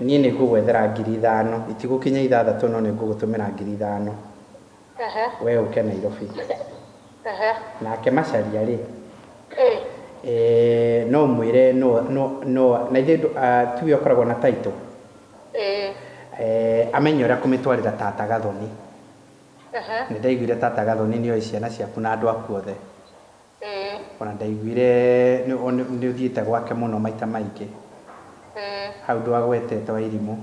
Niĩ nĩ ngũgwethera 5,000, itigũkinya 6 no nĩ ngũgũtũmĩra 5,000. We ũke Nairobi. Nake Macharia rĩ, no ũmwĩre no no no na ithuĩ tiwe ũkoragwo na title. Amenye ũrĩa kũmĩtwarĩra tata Gathoni. Nĩ ndaiguire tata Gathoni nĩ oĩ ciana ciaku na andũ aku othe. Ona ndaiguire nĩ ũthiĩte gwake mũno maita maingĩ. Hau ndwagwetete Wairimũ.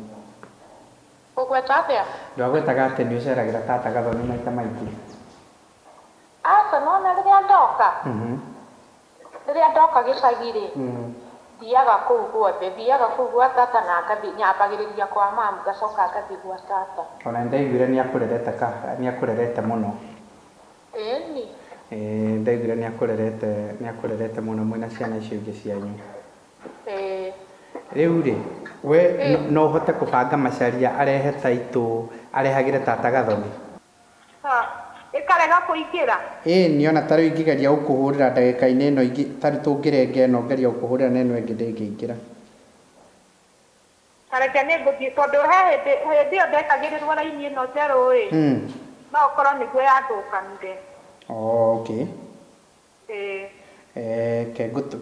Ũgweta atĩa? Ndwagwetaga atĩ nĩ ũceragĩra tata Gathoni maita maingĩ. Aca, nona rĩrĩa ndoka. Rĩrĩa ndoka gĩcagi rĩ, thiaga kũu guothe, thiaga kũu gwa tata na ngathiĩ, nyambagĩrĩria kwa mamu ngacoka ngathiĩ gwa tata. Ona nĩ ndaiguire nĩ akũrerete mũno. Ĩni. Ndaiguire nĩ akũrerete mũno mwĩna ciana icio ingĩ cianyu. Rĩu rĩ, we no ũhote kũbanga Macharia arehe taitũ, arehagĩre tata Gathoni? Ĩkarega kũingĩra? Ĩĩ ni ona ta rĩu ingĩgeria gũkũhũrĩra ndagĩka-inĩ ĩno ingĩ, ta rĩu tũngĩrenga ĩno ngeria gũkũhũrĩra na ĩno ĩngĩ ndĩngĩingĩra. Ta reke nĩ ngũthiĩ tondũ he hĩndĩ ĩyo ndekagĩrĩrwo raini ĩno njerũ ĩ. No ũkorwo nĩguo yathũkanire. Oh, okay.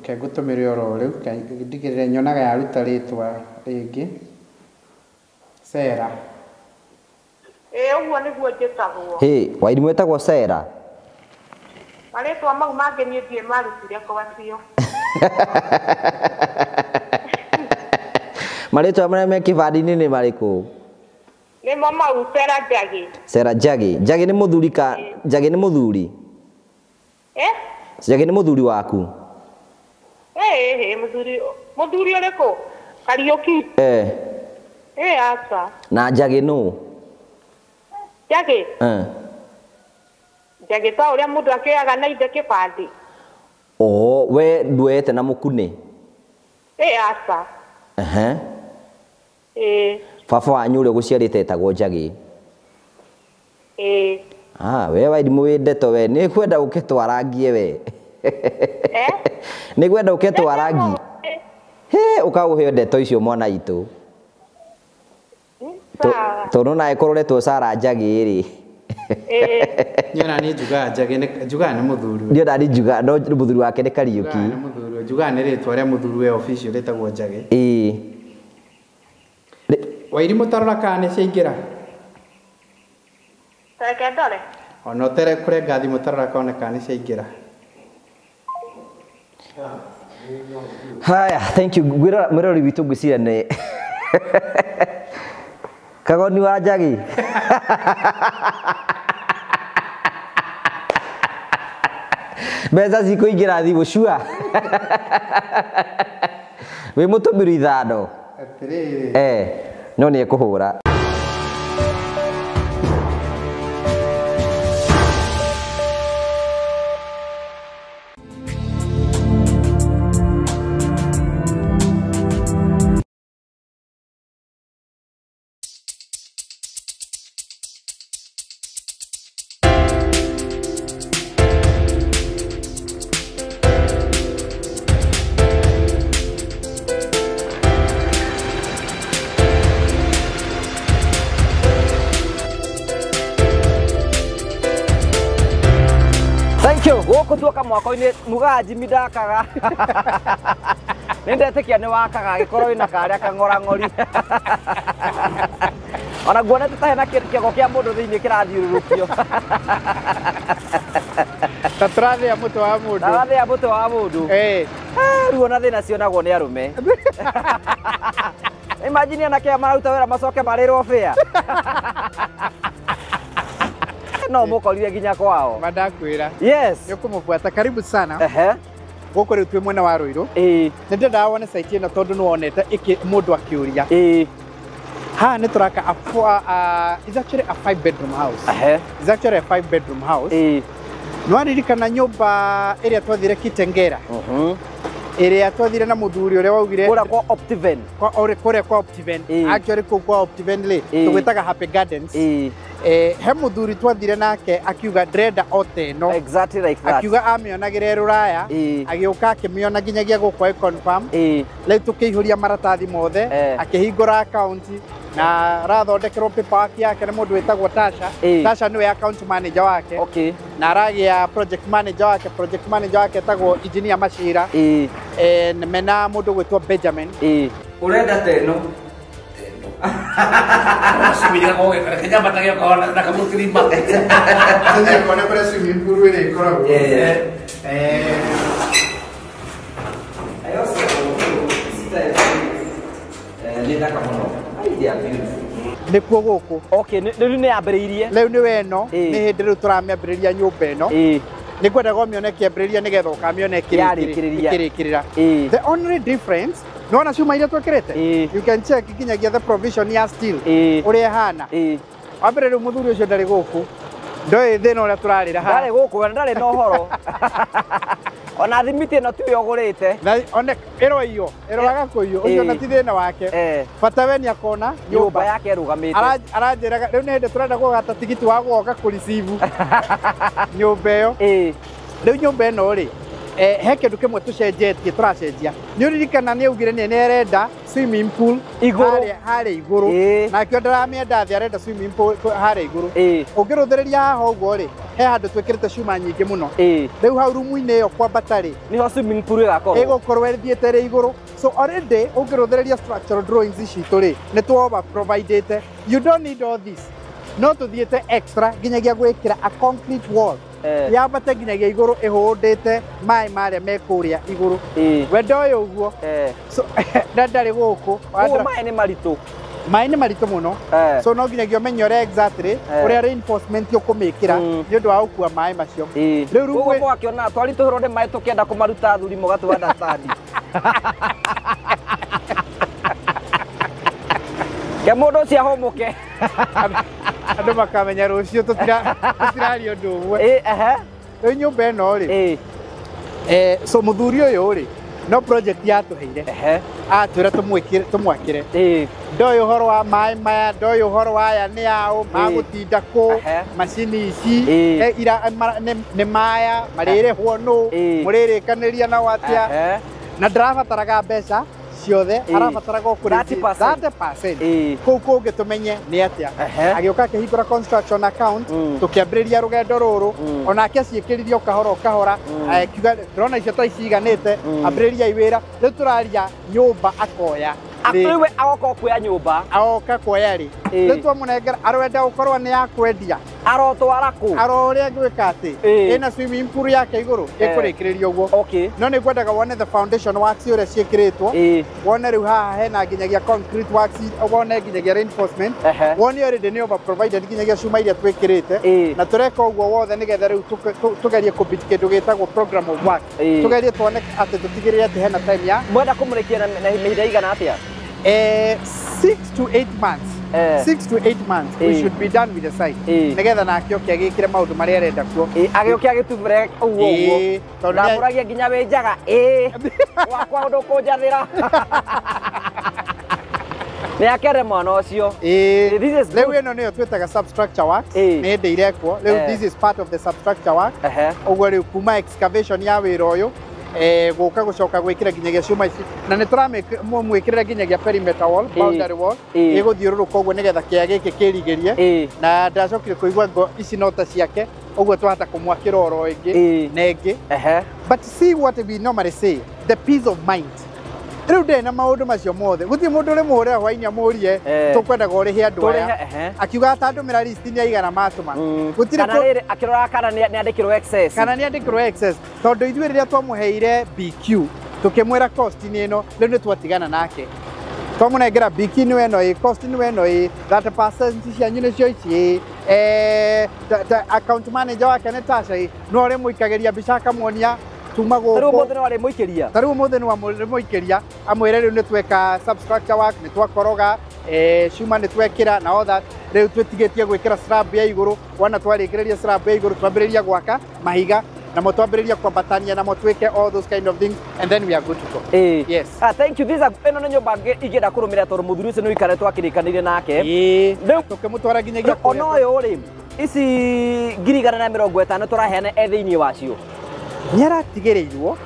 Ke ngũtũmĩre oro rĩu, ndigĩrĩre nyonaga yaruta rĩtwa rĩngĩ. Sera. Ũguo nĩguo njĩtagwo. Hĩ, Wairimũ etagwo Sera? Marĩtwa mau mangĩ niĩ ndiĩ marutire kwacio. Marĩtwa marĩa me kĩbandĩ-inĩ nĩ marĩkũ? Nĩmo mau Sera Njagi. Sera Njagi. Njagi nĩ mũthuri ka Njagi nĩ mũthuri? Njagi nĩ mũthuri waku? Mũthuri, mũthuri ũrĩkũ? Kariũki. Aca. Na Njagi nũ? Njagi? Njagi ta ũrĩa mũndũ akĩoyaga na ithe kĩbandĩ. Oh, we nduoete na mũkunĩ? Aca. Baba wanyu ũrĩa ũgũciarĩte etagwo Njagi? We Wairimũ wĩ ndeto we, nĩ kwenda ũke twarangie we. Nĩ kwenda ũke twarangie. Hĩ, ũkaũheo ndeto icio mwana itũ. Tondũ nawe kũroretwo Sara Njagi rĩ. Niĩ ona niĩ njugaga Njagi nĩ, njugaga nĩ mũthuri. Niĩ ona niĩ njugaga, no mũthuri wake nĩ Kariũki. Njugaga nĩ mũthuri, njugaga nĩ rĩtwa rĩa mũthuri we official rĩtagwo Njagi. Wairimũ tarora kana nĩ ciaingĩra? Reke ndore. Ona ũtere kũrenga thimũ tarora kone kana nĩ ciaingĩra. Haya, thank you. Mwĩrori witũ ngwĩciria nĩ Kagoni wa Njagi. Mbeca cikũingĩra thimũ sure. Wĩ mũtũmĩru 5. Atĩrĩrĩ. No nĩ ekũhũra. Gũkũ tuoka mwako-inĩ mugaga Jimmy ndakaga. Nĩ ndetĩkia nĩ wakaga agĩkorwo wĩna karĩa kang'orang'ori. Ona nguonete ta hena kĩongo kĩa mũndũ thĩinĩ kĩrathiũrũrũkio. Ta tũrathĩa mũtwe wa mũndũ. Tũrathĩa mũtwe wa mũndũ. Ruo na thĩna cionagwo nĩ arũme. Imagine anake aya mararuta wĩra macoke marĩrwo bĩa. No mũkorire nginya kwao. Mandakwĩra. Yes. Nĩ ũkũmũbuata. Karibu sana. Gũkũ rĩu twĩ mwena wa Ruiru. Nĩ ndĩrendaga wone site ĩno tondũ nĩ wonete mũndũ akĩũria. Haha nĩ tũraka a four, it's actually a 5 bedroom house. It's actually a 5 bedroom house. Nĩ waririkana nyũmba ĩrĩa twathire Kitengela? Ĩrĩa twathire na mũthuri ũrĩa waugire kũrĩa kwa Optiven. Kũrĩa kwa Optiven. Actually kũu kwa Optiven rĩ, tũgwĩtaga Happy Gardens. He mũthuri twathire nake akiuga ndĩrenda o ta ĩno. Exactly like that. Akiuga amĩonagĩre rũraya, agĩũka akĩmĩona nginyagia gũkũ ĩ confirm. Rĩu tũkĩihũria maratathi mothe, akĩhingũra account na arathondekerwo paperwork yake nĩ mũndũ wĩtagwo Tasha. Tasha nĩwe account manager wake. Okay. Na aragĩa project manager wake, project manager wake etagwo Engineer Mashira. Mena mũndũ gwĩtwo Benjamin. Ũrenda ta ĩno? Nĩkuo gũkũ. Okay, rĩu nĩ yambĩrĩirie. Rĩu nĩwe ĩno, nĩ hĩndĩ rĩu tũramĩambĩrĩria nyũmba ĩno. Nĩ ngwendaga ũmĩone ĩkĩambĩrĩria nĩgetha ũkamĩona ĩkĩrĩkĩrĩra. The only difference, nĩwona cuma iria twĩkĩrĩte? You can check nginyagia the provision ya steel ũrĩa ĩhana. Wa mbere rĩu mũthuri ũcio ndarĩ gũkũ. Ndoĩ thĩna ũrĩa tũrarĩra haha. Ndarĩ gũkũ, ndarĩ na ũhoro. Ona thimiti ĩno tiwe ũgũrĩte. Ĩroiywo, ĩroaga kũiywo, ũcio na ti thĩna wake. Bata we nĩakona nyũmba yake ĩrũgamĩte. Aranjĩraga rĩu nĩ hĩndĩ tũrenda kũgata tigiti wa gũgoka kũreceive nyũmba ĩyo. Rĩu nyũmba ĩno rĩ, he kĩndũ kĩmwe tũcenjetie, tũracenjia. Nĩ ũririkana nĩ augire nĩ arenda swimming pool igũrũ, harĩa igũrũ. Nakĩo ndaramĩenda thĩ, arenda swimming pool harĩa igũrũ. Ũngĩrũthĩrĩria haha ũguo rĩ, he handũ twĩkĩrĩte cuma nyingĩ mũno. Rĩu hau rumu-inĩ ĩyo kwambata rĩ, nĩho swimming pool ĩgakorwo. Ĩgũkorwo ĩthiĩte rĩ igũrũ. So already ũngĩrũthĩrĩria structural drawings citũ rĩ, nĩ tũ over provided. You don't need all this. No tũthiĩte extra nginyagia gwĩkĩra a concrete wall. Yambate nginyagia igũrũ ĩhũndĩte maĩ marĩa me kũrĩa igũrũ. We ndoĩ ũguo. So na ndarĩ gũkũ. Koguo maĩ nĩ maritũ. Maĩ nĩ maritũ mũno. So no nginyagia ũmenye ũrĩa exactly ũrĩa reinforcement ũkũmĩkĩra nĩ ũndũ wa gũkua maĩ macio. Rĩu rĩu mwakĩona twaritũhĩrwo nĩ maĩ tũkĩenda kũmaruta athuri mũgatũ understand. Ke mũndũ ũcio ahũmũke. Andũ makamenya rũciũ tũtiraria ũndũ ũmwe. Rĩu nyũmba ĩno rĩ, so mũthuri ũyũ rĩ, no project yatũheire. Atwĩra tũmwakĩre. Ndoĩ ũhoro wa maĩ maya, ndoĩ ũhoro wa aya nĩ aũ, magũtinda kũ, macini ici, nĩ maya, marĩrĩhwo nũ, mũrĩrĩkanĩria nao atĩa. Na ndarabataraga mbeca ciothe, arabataraga o kũrĩ 30%. Kũu kũngĩ tũmenye nĩ atĩa. Agĩũka akĩhingũra construction account, tũkĩambĩrĩria rũgendo rũrũ, onake aciĩkĩrire o kahora o kahora, akiuga ndĩrona icio ta iciganĩte, ambĩrĩriai wĩra. Rĩu tũraria nyũmba akoya. Rĩu agoka kuoya nyũmba. Agoka kuoya rĩ. Rĩu twamũnengera arenda gũkorwo nĩ ya kwendia. Arotwara kũ? Aro ũrĩa ngwĩka atĩ. Ĩna swimming pool yake igũrũ, ĩkũrĩkĩrĩria ũguo. No nĩ ngwendaga wone the foundation works ũrĩa ciĩkĩrĩtwo. Wone rĩu haha hena nginyagia concrete works, wone nginyagia reinforcement. Wone already nĩ over provided nginyagia cuma iria twĩkĩrĩte. Na tũreka ũguo wothe nĩgetha rĩu tũgerie kũbeat kĩndũ gĩtagwo program of work. Tũgerie tuone atĩ tũtigĩrĩre atĩ hena time ya. Mwenda kũmũrĩkia na ihinda igana atĩa? 6 to 8 months. 6 to 8 months we should be done with the site. Nĩgetha nake oke agĩkĩre maũndũ marĩa arenda kuo. Agĩũke agĩtubũre ũguo ũguo. Ndamũragia nginya wĩ njaga. Gwakwa ũndũ kũnjathĩra. Nĩ akere mwana ũcio. Rĩu ĩno nĩyo twĩtaga substructure works. Nĩ hĩndĩ irekwo. Rĩu this is part of the substructure work. Ũguo rĩu kuma excavation ya wĩra ũyũ, gũka gũcoka gwĩkĩra nginyagia cuma ici na nĩ tũramwĩkĩrĩra nginyagia perimeter wall, boundary wall ĩgũthiũrũrũka ũguo nĩgetha kĩea gĩkĩ kĩrigĩrie. Na ndacokire kũigua ngo ici no ta ciake ũguo twahota kũmwakĩra oro ĩngĩ na ĩngĩ. But see what we normally say, the peace of mind. Rĩu ndĩ na maũndũ macio mothe, gũtirĩ mũndũ ũrĩmũhũrĩra hwainĩ amũrie tũkwendaga ũrĩhe andũ aya, akiuga atandũmĩra list nĩ aigana matũma. Gũtirĩ kana rĩrĩ akĩrora kana nĩ andĩkĩrwo excess, kana nĩ andĩkĩrwo excess, tondũ ithuĩ rĩrĩa twamũheire BQ tũkĩmwĩra cost nĩ ĩno, rĩu nĩ twatigana nake. Twamũnengera BQ nĩ ĩno ĩ, cost nĩ ĩno ĩ, 30% cianyu nĩcio ici ĩ, account manager wake nĩ Tasha ĩ, no ũrĩmũikagĩria mbica akamuonia tuma gũkũ. Tarĩu ũmũthĩ nĩ warĩmũikĩria. Tarĩu ũmũthĩ nĩ warĩmũikĩria, amwĩre rĩu nĩ tweka substructure work, nĩ twakoroga, cuma nĩ twekĩra na all that. Rĩu twĩtigĩtie gwĩkĩra slab ya igũrũ, wona twarĩkĩrĩria slab ya igũrũ twambĩrĩria gwaka mahiga. Namo twambĩrĩrie kwambatania namo twĩke all those kind of things and then we are good to go. Yes. Thank you. These are ĩno nĩ nyũmba ingĩenda kũrũmĩrĩra tondũ mũthuri ũcio nĩ ũikarĩtwo akĩrĩkanĩire nake. Rĩu tũkĩmũtwara nginyagia kũrĩa. Ona ũyũ rĩ, ici 150,000 tũraheana e thĩinĩ wacio. Nĩ aratigĩrĩirwo.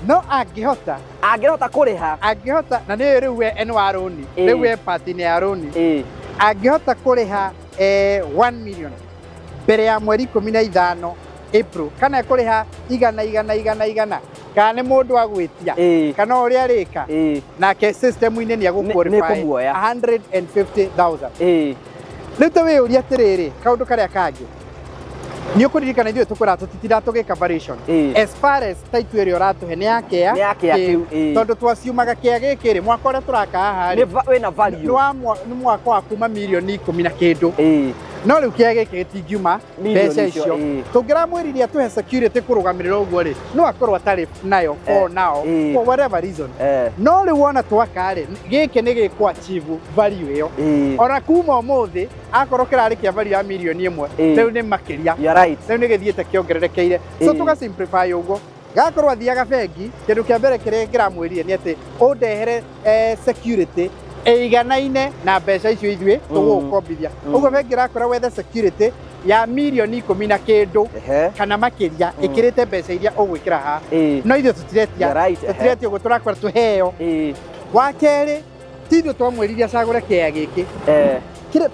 No angĩhota kũrĩha, angĩhota na nĩ rĩu we nĩ wa rũni, rĩu we part-inĩ ya rũni, angĩhota kũrĩha 1 million mbere ya mweri 15 April, kana ekũrĩha igana igana igana igana, kana nĩ mũndũ agwĩtia, kana ũrĩa arĩka, nake system-inĩ nĩ egũ-qualify 150,000. Rĩu ta wĩyũrie atĩrĩrĩ, kaũndũ karĩa kangĩ nĩ ũkũririkana ithuĩ tũkwĩra tũtitinda tũgĩka variation as far as title ĩrĩa ũratũhe nĩ ya kĩa tondũ twaciumaga kĩa gĩkĩ rĩ, mwaka ũrĩa tũraka haha rĩ wĩna value nĩ mwaka wa kuma mirioni 10 na kĩndũ. No rĩu kĩa gĩkĩ gĩtingiuma mbeca icio. Tũngĩramwĩrire atũhe security kũrũgamĩrĩra ũguo rĩ, no akorwo atarĩ nayo for now for whatever reason. No rĩu wona twaka rĩ, gĩkĩ nĩ gĩkũ achieve value ĩyo. Ona kuma ũmũthĩ akorwo kĩrarĩ kĩa value ya mirioni 1, rĩu nĩ makĩria. Rĩu nĩ gĩthiĩte kĩongererekeire. So tũga simplify ũguo. Gakorwo athiaga bengi, kĩndũ kĩa mbere kĩrĩa kĩramwĩrire nĩ atĩ ũndehere security ĩiganaine na mbeca icio ithuĩ tũgũgũkombithia. Ũguo bengi ĩrakora wethe security ya mirioni 10 na kĩndũ kana makĩria ĩkĩrĩte mbeca iria ũgwĩkĩra haha. No ithuĩ tũtiretia ũguo, tũrakora tũheo. Wa kerĩ, ti ithuĩ twamwĩrire acagũre kĩea gĩkĩ.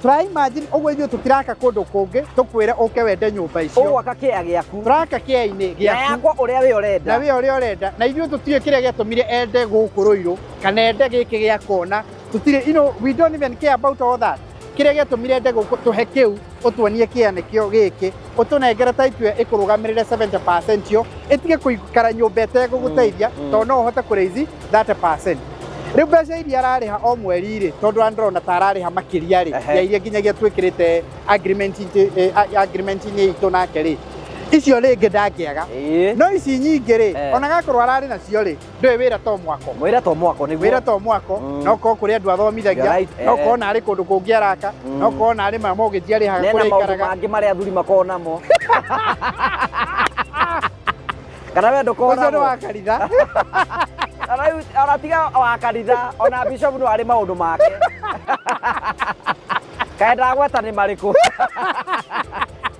Tũra imagine ũguo ithuĩ tũtiraka kũndũ kũngĩ tũkwĩre ũke wende nyũmba icio. Ũgwaka kĩea gĩaku. Tũraka kĩea-inĩ gĩaku. Na yakwa ũrĩa we ũrenda. Na we ũrĩa ũrenda. Na ithuĩ tũtiũĩ kĩrĩa gĩatũmire ende gũkũ Rũirũ kana ende gĩkĩ gĩa kona. Tutire, you know, we don't even care about all that. Kĩrĩa gĩatũmire ende gũkũ tũhe kĩu, ũtuonie kĩea nĩkĩo gĩkĩ, ũtũnengere title ĩkũrũgamĩrĩre 70% yo, ĩtige kũikara nyũmba ĩtegũgũteithia, tondũ no ũhote kũraise 30%. Rĩu mbeca iria ararĩha o mweri rĩ, tondũ ndĩrona ta ararĩha makĩria rĩ, ya iria nginyagia twĩkĩrĩte agreement-inĩ itũ nake rĩ, icio rĩngĩ ndangĩaga. No ici nyingĩ rĩ, ona gakorwo ararĩ nacio rĩ, ndũĩ wĩra to mwako. Wĩra to mwako nĩguo. Wĩra to mwako, no korwo kũrĩ andũ athomithagia, no korwo narĩ kũndũ kũngĩ araka, no korwo narĩ ma mortgage arĩhaga kũrĩa aikaraga. Nena maũndũ mangĩ marĩa athuri makoragwo namo. Kana we ndũkoragwo namo. Ũcio nĩ wa kanitha. Ona tiga wa kanitha, ona bishop no arĩ maũndũ make. Kaĩ ndagweta nĩ marĩkũ?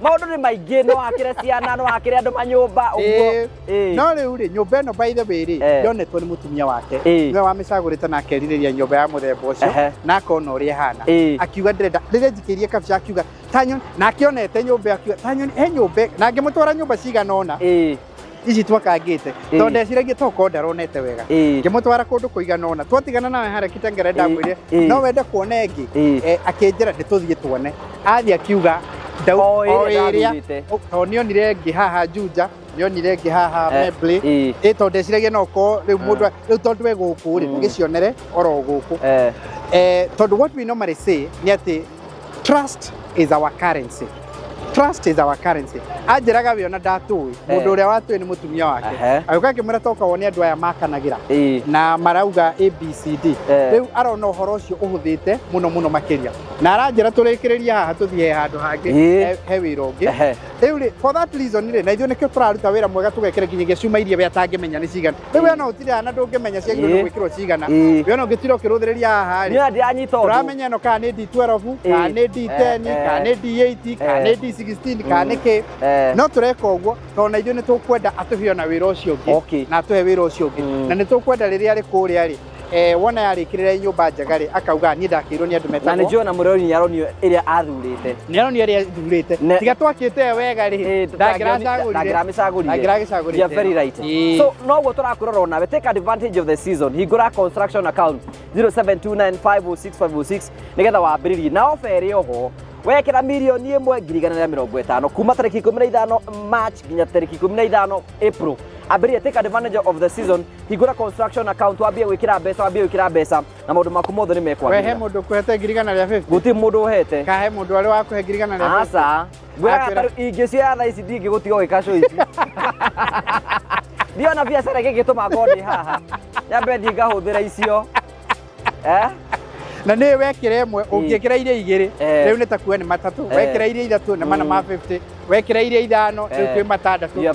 Maũndũ nĩ maingĩ, no akĩre ciana, no akĩre andũ manyũmba ũguo. No rĩu rĩ, nyũmba ĩno by the way rĩ, yonetwo nĩ mũtumia wake. Nĩwe wamĩcagũrĩte na akerirĩria nyũmba ya mũthemba ũcio, na akona ũrĩa ĩhana. Akiuga ndĩrenda, rĩrĩa njikĩirie kabica akiuga tanyoni, na akĩonete nyũmba akiuga tanyoni he nyũmba, na ngĩmũtwara nyũmba cigana ũna. Ici twakangĩte tondũ ndeciragia tokorwo ndaronete wega, ngĩmũtwara kũndũ kũigana ũna, twatigana nawe harĩa Kitengela ndamwĩrire no wende kuona ĩngĩ, akĩnjĩra nĩ tũthiĩ tuone. Athiĩ akiuga o ĩrĩa, tondũ nĩonire ĩngĩ haha Juja, nĩonire ĩngĩ haha Membley, tondũ ndeciragia no korwo rĩu mũndũ rĩu tondũ e gũkũ rĩ, tũgĩcionere oro gũkũ. Tondũ what we normally say nĩ atĩ trust is our currency. Trust is our currency. Anjĩraga we ona ndatũĩ, mũndũ ũrĩa watũĩ nĩ mũtumia wake. Agĩũka akĩmwĩra toka wone andũ aya makanagĩra na marauga ABCD. Rĩu arona ũhoro ũcio ũhũthĩte mũno mũno makĩria. Na aranjĩra tũrĩkĩrĩrie haha tũthiĩ handũ hangĩ he wĩra ũngĩ. Rĩu rĩ, for that reason rĩ, na ithuĩ nĩkĩo tũraruta wĩra mwega tũgekĩra nginyagia cuma iria we atangĩmenya nĩ cigana. Rĩu we no ũtire haha na ndũngĩmenya ciagĩrĩirwo nĩ gwĩkĩrwo cigana. We no ũngĩtira ũkĩrũthĩrĩria haha rĩ, tũramenya ĩno kana nĩ D12, kana nĩ D10, kana nĩ D8, kana nĩ D16, kana nĩ kĩ. No tũreka ũguo tondũ na ithuĩ nĩ tũkwenda atũhe ona wĩra ũcio ũngĩ, na atũhe wĩra ũcio ũngĩ. Na nĩ tũkwenda rĩrĩa arĩ kũrĩa rĩ, wona yarĩkĩrĩra nyũmba njega rĩ, akauga niĩ ndakĩirwo nĩ andũ metagwo. Na nĩ njũĩ ona mũrori nĩ aronio ĩrĩa athurĩte. Nĩ aronio ĩrĩa athurĩte. Tiga twakĩte wega rĩ, ndangĩramĩcagũrire. Ndangĩragĩcagũrire. You are very right. So noguo tũrakwĩrora onawe, take advantage of the season. Hingũra construction account 0729506506 nĩgetha wambĩrĩrie. Na ofa ĩrĩ oho, wekĩra mirioni 1 150,000 kuma tarĩki 15 March nginya tarĩki 15 April. Ambĩrĩria, take advantage of the season. Hingũra construction account, wambie gwĩkĩra mbeca, wambie gwĩkĩra mbeca na maũndũ maku mothe nĩ mekwagĩrĩra. We he mũndũ ũkũhete 150,000? Gũtirĩ mũndũ ũhete. Ka he mũndũ arĩ wakũhe 150,000? Aca. Ngwĩraga tarĩu ingĩcioya thaa ici ndingĩgũtiga ũgĩka show ici. Ndiona biacara ĩngĩtũma ngorwo ndĩ haha. Nyambe thiĩ ngahũthĩra icio. Na nĩ wekĩra ĩmwe ũngĩkĩra iria igĩrĩ rĩu nĩ ta kuo nĩ matatũ, wekĩra iria ithatũ nĩ mana ma 50, wekĩra iria ithano rĩu twĩ matandatũ.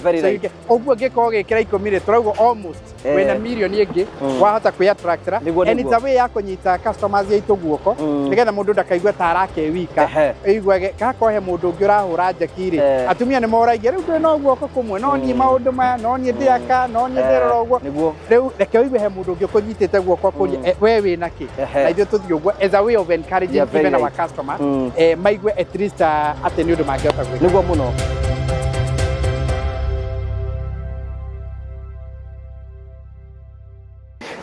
Ũguo ũngĩkorwo ũgĩkĩra 10 rĩ, tũrauga almost wĩna mirioni ĩngĩ wahota kwĩ attractĩra. And it's a way ya kũnyita customers aitũ guoko nĩgetha mũndũ ndakaigua ta arake wika, aiguage gakorwo he mũndũ ũngĩ ũrahũra njeki rĩ. Atumia nĩ moragia rĩu ndwĩ no guoko kũmwe, no niĩ maũndũ maya, no niĩ ndĩaka, no niĩ ndĩrora ũguo. Rĩu reke ũigue he mũndũ ũngĩ ũkũnyitĩte guoko akũrie we wĩna kĩ, na ithuĩ tũthiĩ ũguo as a way of encouraging even our customer maigue at least atĩ nĩ ũndũ mangĩhota gwĩka. Nĩguo mũno.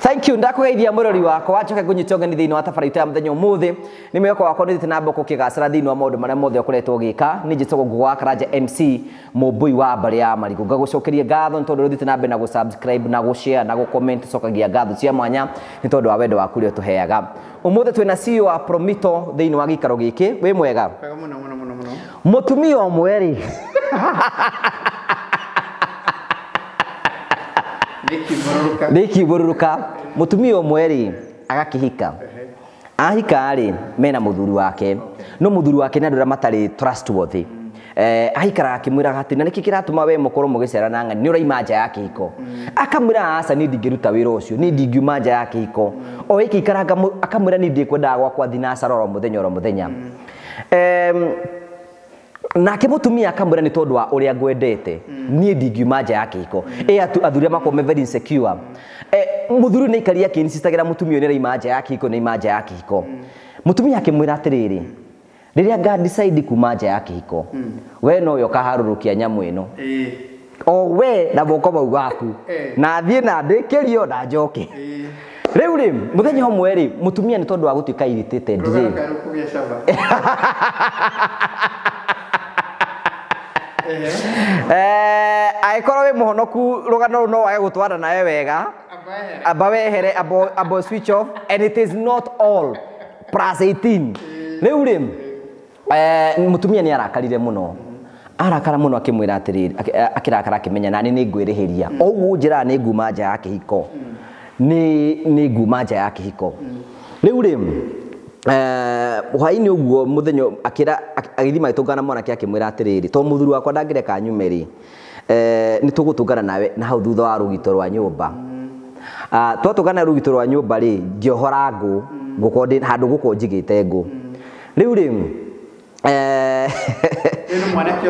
Thank you. Ndakugeithia murori wakwa njoke ngunyite ũgeni thĩinĩ wa tabarĩra ya mũthenya ũmũthĩ. Nĩ mwĩhoko wakwa nĩ thiĩte na mbere gũkĩgacĩra thĩinĩ wa maũndũ marĩa mothe ũkoretwo ũgĩka. Niĩ njĩtagwo Ngugi wa Karanja MC mũmbũi wa mbarĩ ya marigũ. Ngagũcokeria ngatho nĩ tondũ ũthiĩte na mbere na gũ-subscribe na gũ-share na gũ-comment. Cokagia ngatho cia mwanya nĩ tondũ wa wendo waku ũrĩa ũtũheaga. Ũmũthĩ twĩna CEO wa Promito thĩinĩ wa gĩikaro gĩkĩ. Wĩ mwega? Wega mũno mũno mũno mũno. Mũtumia ũmwe rĩ nĩkimbũrũrũka. Mũtumia ũmwe rĩ agakĩhika, ahika rĩ mena mũthuri wake, no mũthuri wake nĩ andũ arĩa matarĩ trustworthy. Ahikaraga akĩmwĩraga atĩ na nĩkĩ kĩratũma we mũkorwo mũgĩcera na ng'ani, nĩ ũraima nja ya kĩhiko. Akamwĩra aca niĩ ndingĩruta wĩra ũcio, niĩ ndingiuma nja ya kĩhiko. O ĩkĩikaranga akamwĩra niĩ ndikwendaga gwakwa thinacara oro mũthenya oro mũthenya. Nake mũtumia akamwĩra nĩ tondũ wa ũrĩa ngwendete niĩ ndingiuma nja ya kĩhiko. Athuri makorwo me very insecure. Mũthuri nĩ aikaria akĩinsistagĩra mũtumia ũyũ nĩ araima nja ya kĩhiko, nĩ aima nja ya kĩhiko. Mũtumia akĩmwĩra atĩrĩrĩ, rĩrĩa nga decide kuma nja ya kĩhiko we nowe ũkaharũrũkia nyamũ ĩno o we na moko mau gaku, na thiĩ na ndĩkĩrio na njoke. Rĩu rĩ mũthenya ũmwe rĩ mũtumia nĩ tondũ wa gũtuĩka irritated rĩ, angĩkorwo wĩ mũhonoku rũgano rũu no wage gũtwarana nawe wega, amba wehere, amba switch off, and it is not all plus 18. Rĩu rĩ mũtumia nĩ arakarire mũno, arakara mũno akĩmwĩra atĩrĩrĩ, akĩrakara akĩmenya nani nĩ ngwĩrĩhĩria o ũguo njĩraga nĩ nguma nja ya kĩhiko, nĩ nguma nja ya kĩhiko. Rĩu rĩ hwaĩ-inĩ ũguo mũthenya akĩra agĩthiĩ magĩtũngana mwanake akĩmwĩra atĩrĩrĩ, to mũthuri wakwa ndangĩreka nyume rĩ, nĩ tũgũtũngana nawe na hau thutha wa rũgito rwa nyũmba. Twatũngana rũgito rwa nyũmba rĩ, ngĩohora ngũ, ngũkorwo ndĩ handũ ngũkorwo njigĩte ngũ. Rĩu rĩ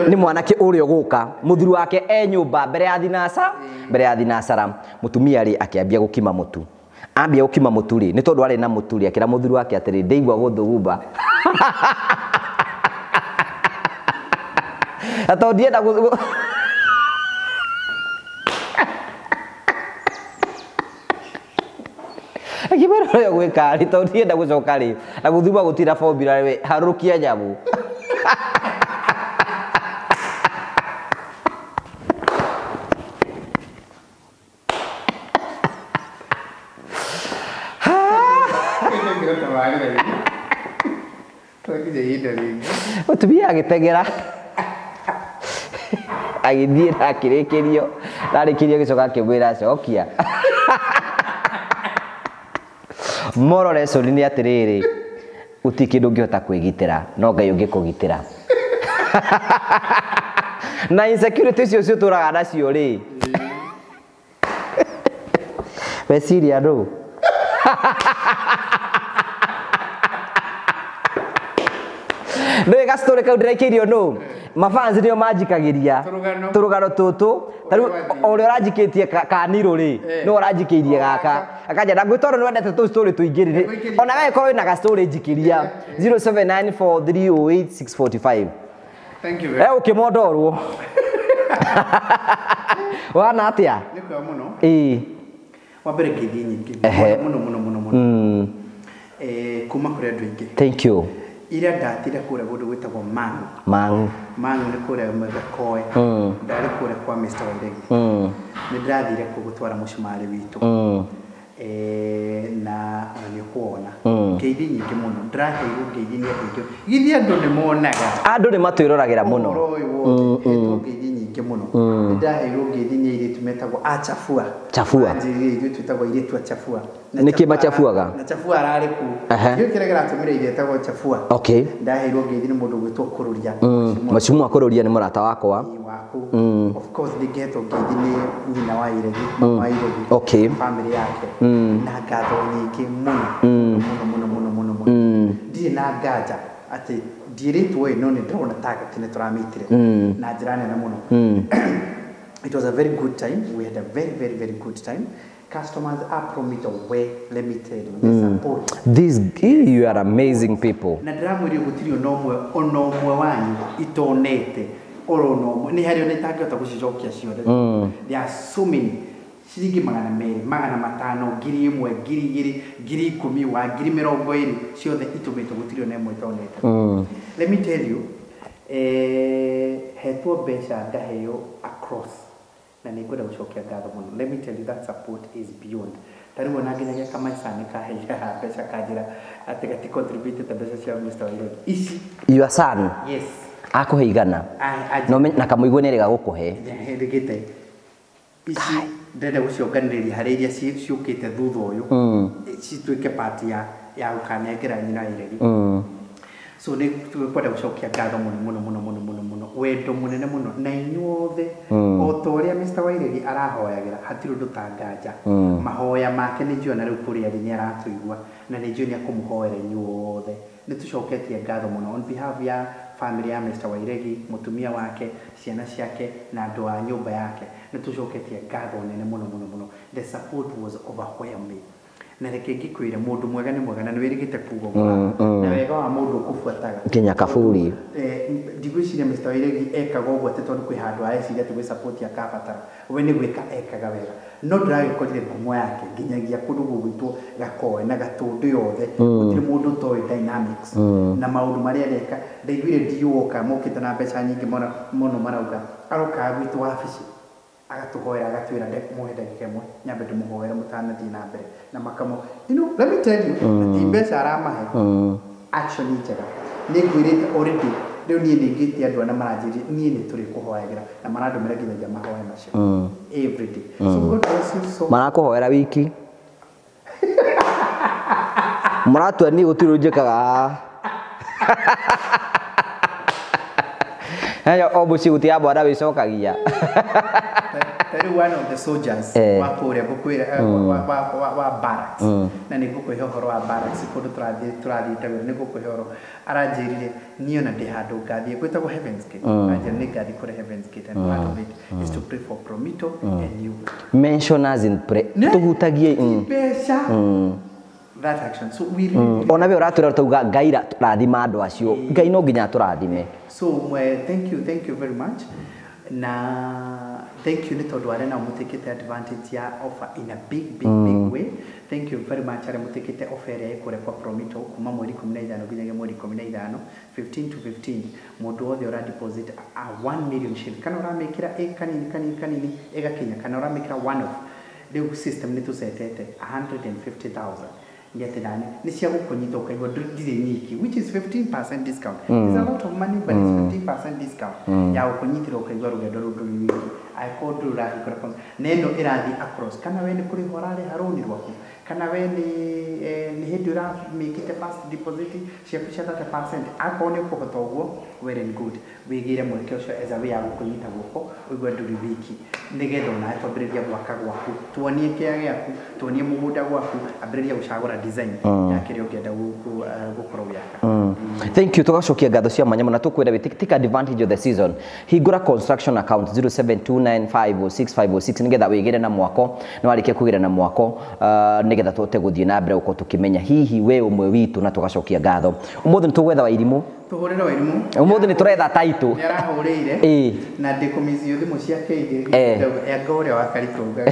nĩ mwanake ũrĩa ũgũka, mũthuri wake e nyũmba mbere ya thinaca, mbere ya thinacara. Mũtumia rĩ akĩambia gũkima mũtu. Ambia gũkima mũtu rĩ, nĩ tondũ arĩ na mũtu rĩ, akĩra mũthuri wake atĩrĩ, ndĩigua gũthugumba. Na tondũ ndienda akĩmwĩra ũrĩa ũgwĩka rĩ, tondũ ndienda gũcoka rĩ, na gũthuma gũtirĩ formula rĩ, harũrũkia nyamũ. Mũtumia agĩteng'era agĩthiĩ na akĩrĩkĩrio, na arĩkĩrio agĩcoka akĩmwĩra cokia. Moral lesson nĩ atĩrĩrĩ, gũtirĩ kĩndũ ũngĩhota kwĩgitĩra no Ngai ũngĩkũgitĩra. Na insecurity icio ciũtũraga nacio rĩ, weciria ndũ? Nĩ gastori kau ndĩraikĩirio nũ? Mafans nĩo manjikagĩria tũrũgano tũtũ. Ta rĩu ũrĩa ũranjikĩtie kanirũ rĩ, nĩwe ũranjikĩirie gaka. Akanja na ngwĩtondũ nĩ wendete tũ story tũingĩ rĩ, ona we korwo wĩna ga story njikĩria 0794308645. Thank you very much. Ũkĩmondorwo. Wana atĩa? Nĩ kwega mũno. Ĩĩ. Wa mbere ngeithi nyingĩ. Mũno mũno mũno mũno. Kuma kũrĩ andũ aingĩ. Thank you. Iria ndatire kũrĩa kũndũ gwĩtagwo Mang'u. Mang'u. Mang'u nĩ kũrĩa Mũthakoe. Ndarĩ kũrĩa kwa Mr. Wairegi. Nĩ ndĩrathire kũu gũtwara mũcumarĩ witũ. Na ona nĩ ũkuona. Ngeithi nyingĩ mũno. Ndĩraheirwo ngeithi nĩ andũ aingĩ. Githĩ andũ nĩ monaga. Andũ nĩ matwĩroragĩra mũno. Ũhoro ũyũ wothe. Hetwo ngeithi nyingĩ nyingĩ mũno. Ndaheirwo ngeithi nĩ airĩtu metagwo achafua. Chafua. Anjĩrire ithuĩ twĩtagwo airĩtu achafua. Nĩkĩ machafuaga? Na chafua ararĩ kũ. Kĩu kĩrĩa kĩratũmire ithe etagwo chafua. Okay. Ndaheirwo ngeithi nĩ mũndũ ũgwĩtwo Kũrũria. Mheshimiwa Kũrũria nĩ mũrata wakwa. Waku. Of course ndingĩhetwo ngeithi nĩ nyina wa Iregi, mama wa Iregi. Okay. Family yake. Na ngatho nyingĩ mũno. Mũno mũno mũno mũno mũno. Ndirĩ na nganja atĩ ndiĩrĩtwo ĩ no nĩ ndĩrona target nĩ tũramĩtire na njĩra nene mũno. It was a very good time. We had a very, very, very good time. Customers are Promito we, let me tell you, the support. These, you are amazing people. Na ndĩramwĩrire gũtirĩ ona ũmwe ona ũmwe wanyu itonete oro ona ũmwe nĩ harĩ ona itangĩhota gũcicokia ciothe. There are so many. Ciringi 200, 500, 1,000, 2,000, 10,000, wa 20,000 ciothe itũmĩtwo gũtirĩ ona ĩmwe itonete. Let me tell you, hetwo mbeca ngaheo across na nĩ ngwenda gũcokia ngatho mũno. Let me tell you that support is beyond. Ta rĩu ona nginyagia kamaica nĩ kaheire mbeca kanjĩra atĩ gati contribute mbeca cia Mr. Wairegi. Ici. Your son? Yes. Akũhe igana? No, na kamũigue nĩ rĩga gũkũhe. Rĩgĩte. Ici ndĩrenda gũcionganĩrĩria harĩ iria ciũkĩte thutha ũyũ. Cituĩke part ya gũkanengera nyina Iregi. So nĩ twĩkwenda gũcokia ngatho mũno mũno mũno mũno mũno mũno wendo mũnene mũno na inyuothe o ta ũrĩa Mr. Wairegi arahoyagĩra hatirĩ ũndũ ta nganja. Mahoya make nĩ njũĩ ona rĩu kũrĩa arĩ nĩ aratũigua na nĩ njũĩ nĩ akũmũhoera inyuothe. Nĩ tũcoketie ngatho mũno on behalf ya family ya Mr. Wairegi, mũtumia wake, ciana ciake na andũ a nyũmba yake. Nĩ tũcoketie ngatho nene mũno mũno mũno. The support was overwhelming. Na reke ngĩkwĩre mũndũ mwega nĩ mwega na nĩ wĩrĩgĩte kuga ũguo. Na wega wa mũndũ ũkũbuataga nginya kaburi. Ndigwĩciria Mr. Wairegi ekaga ũguo atĩ tondũ kwĩ handũ areciria atĩ gwĩ support akabatara. We nĩ gwĩka ekaga wega. No ndĩragĩkorire ngumo yake nginyagia kũndũ gũgwĩtwo Gakoe na Gatũndũ yothe. Gũtirĩ mũndũ ũtoĩ dynamics na maũndũ marĩa areka. Ndaiguire ndiũoka mokĩte na mbeca nyingĩ mũno marauga arokaga gwitũ wabici agatũhoera agatwĩra mũhe ndagĩka ĩmwe nyambe ndĩmũhoere mũtanathiĩ na mbere na makamo. You know, let me tell you, ti mbeca aramahe action njega. Nĩ ngwĩrĩte already rĩu niĩ nĩ ngĩte andũ arĩa maranjĩrire niĩ nĩ tũrĩ kũhoyagĩra na marandũmĩra nginyagia mahoya macio every day. So God bless you so. Marakũhoera wiki mũratua niĩ gũtirĩ njĩkaga. Hayo o mũciĩ gũtiga mwana wĩcokagia. Tarĩu one of the soldiers wa kũrĩa ngũkwĩra wa barracks na nĩ ngũkũhe ũhoro wa barracks kũndũ tũrathiĩte wĩra nĩ ngũkũhe ũhoro. Aranjĩrire niĩ ona ndĩ handũ ngathiĩ gwĩtagwo Heaven's Gate. Aranjĩra nĩ ngathiĩ kũrĩa Heaven's Gate and part of it is to pray for Promito and you. Mention us in prayer. Tũhutagie mbeca. That action. So we really ona we ũratwĩra tauga Ngai rathima andũ acio. Ngai no nginya atũrathime. So thank you very much. Na thank you nĩ tondũ arĩa nao mũtĩkĩte advantage ya offer in a big big big way. Thank you very much arĩa mũtĩkĩte offer ĩrĩa ĩkũrĩa kwa Promito kuma mweri 15 nginyagia mweri 15, 15 to 15. Mũndũ wothe ũra deposit a 1 million shilling kana ũramĩkĩra ĩ kanini kanini kanini ĩgakinya kana ũramĩkĩra one off. Rĩu system nĩ tũcetete 150,000. Nĩ atĩ nani nĩ cia gũkũnyita ũkaigua ndirĩ nyiki, which is 15% discount. It's a lot of money but it's 15% discount ya gũkũnyitĩra ũkaigua rũgendo rũu ndũrĩ wiki angĩkorwo ndũrĩ ũrahingũra account na ĩno ĩrathiĩ across kana we nĩ kũrĩha ũrarĩha rũni rwaku kana we nĩ hĩndĩ ũramĩkĩte first deposit ciaku cia 30%. Akorwo nĩ ũkũhota ũguo, well and good, wĩgĩre mweke ũcio as a way ya gũkũnyita guoko ũigue ndũrĩ wiki nĩgetha onawe twambĩrĩria gwaka gwaku, tuonie kĩa gĩaku, tuonie mũgũnda gwaku, ambĩrĩria gũcagũra design ya kĩrĩa ũngĩenda gũkorwo ũgĩaka. Thank you. Tũgacokia ngatho cia mwanya mũno tũkwĩra take advantage of the season. Hingũra construction account 0729506506 nĩgetha wĩgĩre na mwako na warĩkia kũgĩra na mwako nĩgetha tũhote gũthiĩ na mbere gũkorwo tũkĩmenya hihi we ũmwe witũ na tũgacokia ngatho. Ũmũthĩ nĩ tũgwetha Wairimũ. Tũhũrĩre Wairimũ. Ũmũthĩ nĩ tũretha taitũ. Nĩ arahũrĩire. Na ndĩkũmicio thimũ ciake igĩrĩ. Anga ũrĩa wa Karitũnga.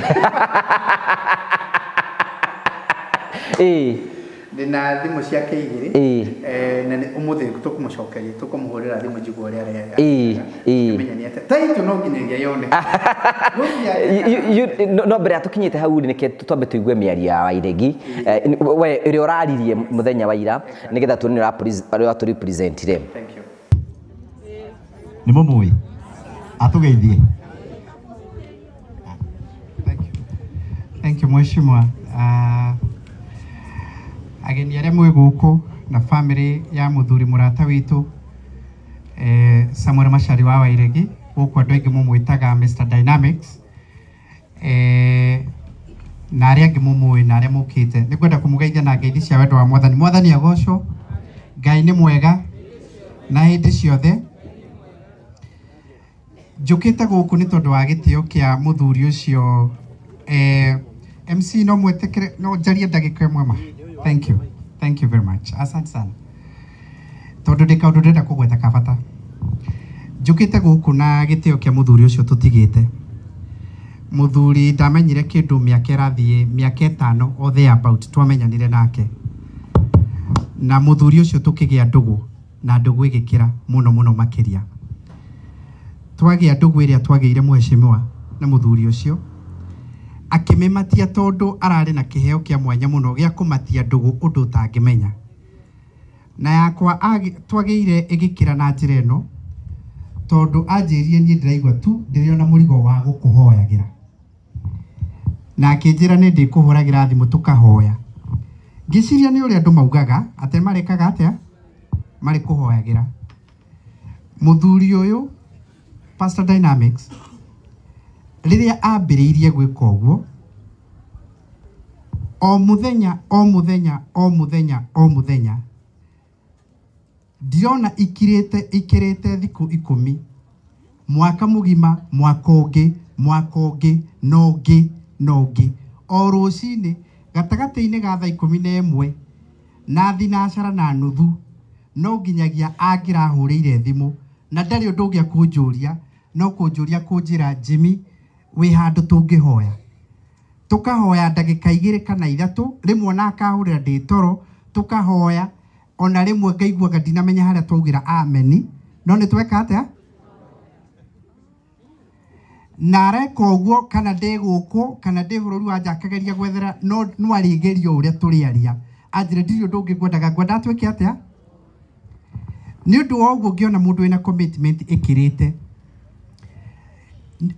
Ndĩna thimũ ciake igĩrĩ. Na ũmũthĩ tũkũmũcokeria, tũkũmũhũrĩra thimũ njigue ũrĩa areka. Menya nĩ atĩa. Taitũ no nginyagia yone. No mbere ya tũkinyĩte hau rĩ, nĩke twambe tũigue mĩario ya Wairegi. We ĩrĩa ũraririe mũthenya wa ira nĩgetha tuone ũrĩa tũrepresentire. Thank you. Nĩ mũmũĩ? Atũgeithie. Thank you. Thank you mheshimiwa. Ageni arĩa mwĩ gũkũ na family ya mũthuri mũrata witũ Samuel Machari wa Wairegi, gũkũ andũ aingĩ mũmwĩtaga Mr Dynamics, na arĩa angĩ mũmũĩ na arĩa mũkĩte, nĩ ngwenda kũmũgeithia na ngeithi cia wendo wa Mwathani. Mwathani agocwo. Ngai nĩ mwega na hĩndĩ ciothe. Njũkĩte gũkũ nĩ tondũ wa gĩtĩo kĩa mũthuri ũcio. MC no mwĩtĩkĩre no njarie ndagĩka ĩmwe ma. Thank you. Thank you very much. Asante sana. Tondũ ndĩ kaũndũ ndĩrenda kũgweta ka bata. Njũkĩte gũkũ na gĩtĩo kĩa mũthuri ũcio tũtigĩte. Mũthuri ndamenyire kĩndũ mĩaka ĩrathiĩ mĩaka 5 or there about twamenyanire nake. Na mũthuri ũcio tũkĩgĩa ndũgũ na ndũgũ ĩgĩkĩra mũno mũno makĩria. Twagĩa ndũgũ ĩrĩa twagĩire mheshimiwa na mũthuri ũcio akĩmĩmatia tondũ ararĩ na kĩheo kĩa mwanya mũno gĩa kũmatia ndũgũ ũndũ ũtangĩmenya. Na yakwa twagĩire ĩgĩkĩra na njĩra ĩno tondũ anjĩrire niĩ ndĩraigua tu ndĩrĩona mũrigo wa gũkũhoyagĩra. Na akĩnjĩra nĩ ndĩkũhũragĩra thimũ tũkahoya. Ngĩciria nĩ ũrĩa andũ maugaga atĩ marekaga atĩa, marĩ kũhoyagĩra. Mũthuri ũyũ Pastor Dynamics rĩrĩa ambĩrĩirie gwĩka ũguo, o mũthenya o mũthenya o mũthenya o mũthenya ndirona ikirĩte thikũ 10, mwaka mũgima, mwaka ũngĩ, mwaka ũngĩ, na ũngĩ, na ũngĩ, o rũcinĩ gatagatĩ-inĩ ga thaa 11 na 9:30 no nginyagia angĩrahũrĩire thimũ na ndarĩ ũndũ ũngĩ akũnjũria no kũnjũria kũnjĩra Jimmy wĩ handũ tũngĩhoya. Tũkahoya ndagĩka 2 kana 3, rĩmwe ona akahũrĩra ndĩ toro, tũkahoya ona rĩmwe ngaiguaga ndinamenya harĩa twaugĩra ameni, no nĩ tweka atĩa? Na areka ũguo kana ndĩ gũkũ kana ndĩ bũrũri wa nja akageria gwethera no arĩgerio ũrĩa tũrĩaria. Anjĩre ndirĩ ũndũ ũngĩ ngwendaga, ngwendaga twĩke atĩa? Nĩ ũndũ wa ũguo ngĩona mũndũ wĩna commitment ĩkĩrĩte.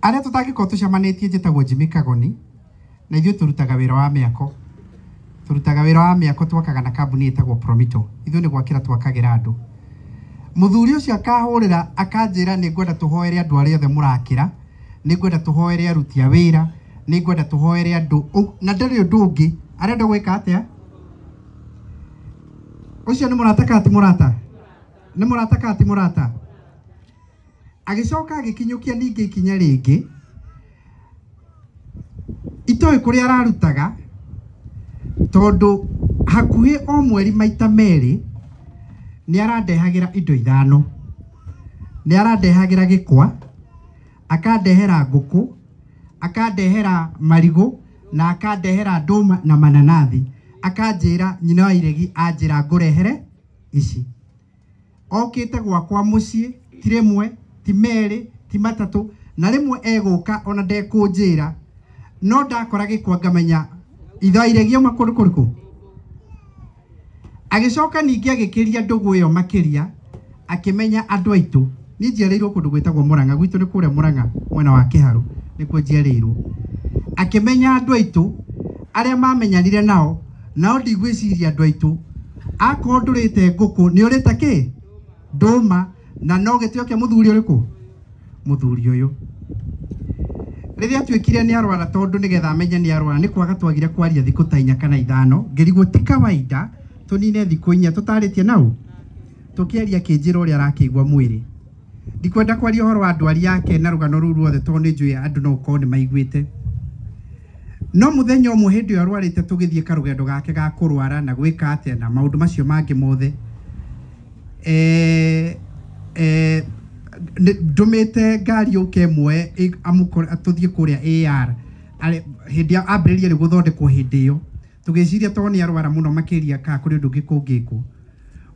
Arĩa tũtangĩkorwo tũcemanĩtie njĩtagwo Jimmy Kagoni na ithuĩ tũrutaga wĩra wa mĩako. Tũrutaga wĩra wa mĩako twakaga na kambuni ĩtagwo Promito. Ithuĩ nĩ gwakĩra twakagĩra andũ. Mũthuri ũcio akahũrĩra akanjĩra nĩ ngwenda tũhoere andũ arĩa othe mũrakĩra, nĩ ngwenda tũhoere aruti a wĩra, nĩ ngwenda tũhoere andũ, na ndarĩ ũndũ ũngĩ arenda gwĩka atĩa? Ũcio nĩ mũrata kana ti mũrata? Nĩ mũrata kana ti mũrata? Agĩcoka agĩkinyũkia ningĩ ikinya rĩngĩ itoĩ kũrĩa ararutaga tondũ hakuhĩ o mweri maita 2 nĩ arandehagĩra indo 5. Nĩ arandehagĩra gĩkwa, akandehera ngũkũ, akandehera marigũ na akandehera ndũma na mananathi. Akanjĩra nyina wa Iregi anjĩra ngũrehere ici. Okĩte gwakwa mũciĩ ti rĩmwe ti 2 ti 3 na rĩmwe egũka ona ndekũnjĩra no ndakora gĩkwa ngamenya ithe wa Iregi auma kũndũ kũrĩkũ. Agĩcoka ningĩ agĩkĩria ndũgũ ĩyo makĩria akĩmenya andũ aitũ. Niĩ njiarĩirwo kũndũ gwĩtagwo Mũrang'a, gwitũ nĩ kũrĩa Mũrang'a mwena wa Kĩharũ nĩkuo njiarĩirwo. Akĩmenya andũ aitũ arĩa mamenyanire nao, nao ndigwĩciria andũ aitũ akorwo ndũrĩte ngũkũ nĩ ũrĩte kĩ? Ndũma. Na no gĩtĩo kĩa mũthuri ũrĩkũ? Mũthuri ũyũ. Rĩrĩa atuĩkire nĩ arwara tondũ nĩgetha amenye nĩ arwara nĩ kwaga twagire kwaria thikũ ta 4 kana 5, ngĩrigwo ti kawaida tũnine thikũ 4 tũtarĩtie nau tũkĩaria kĩnjĩra ũrĩa arakĩigua mwĩrĩ. Ndikwenda kwaria ũhoro wa ndwari yake na rũgano rũu ruothe tondũ nĩ njũĩ andũ no gũkorwo nĩ maiguĩte. No mũthenya ũmwe hĩndĩ ĩyo arwarĩte tũgĩthiĩ karũgendo gake ga kũrwara na gwĩka atĩa na maũndũ macio mangĩ mothe, ndũmĩte ngari yũke ĩmwe tũthiĩ kũrĩa AR hĩndĩ ambĩrĩria rĩu gũthondekwo hĩndĩ ĩyo tũgĩciria tondũ nĩ arwara mũno makĩria kana kũrĩ ũndũ ũngĩ kũngĩkwo.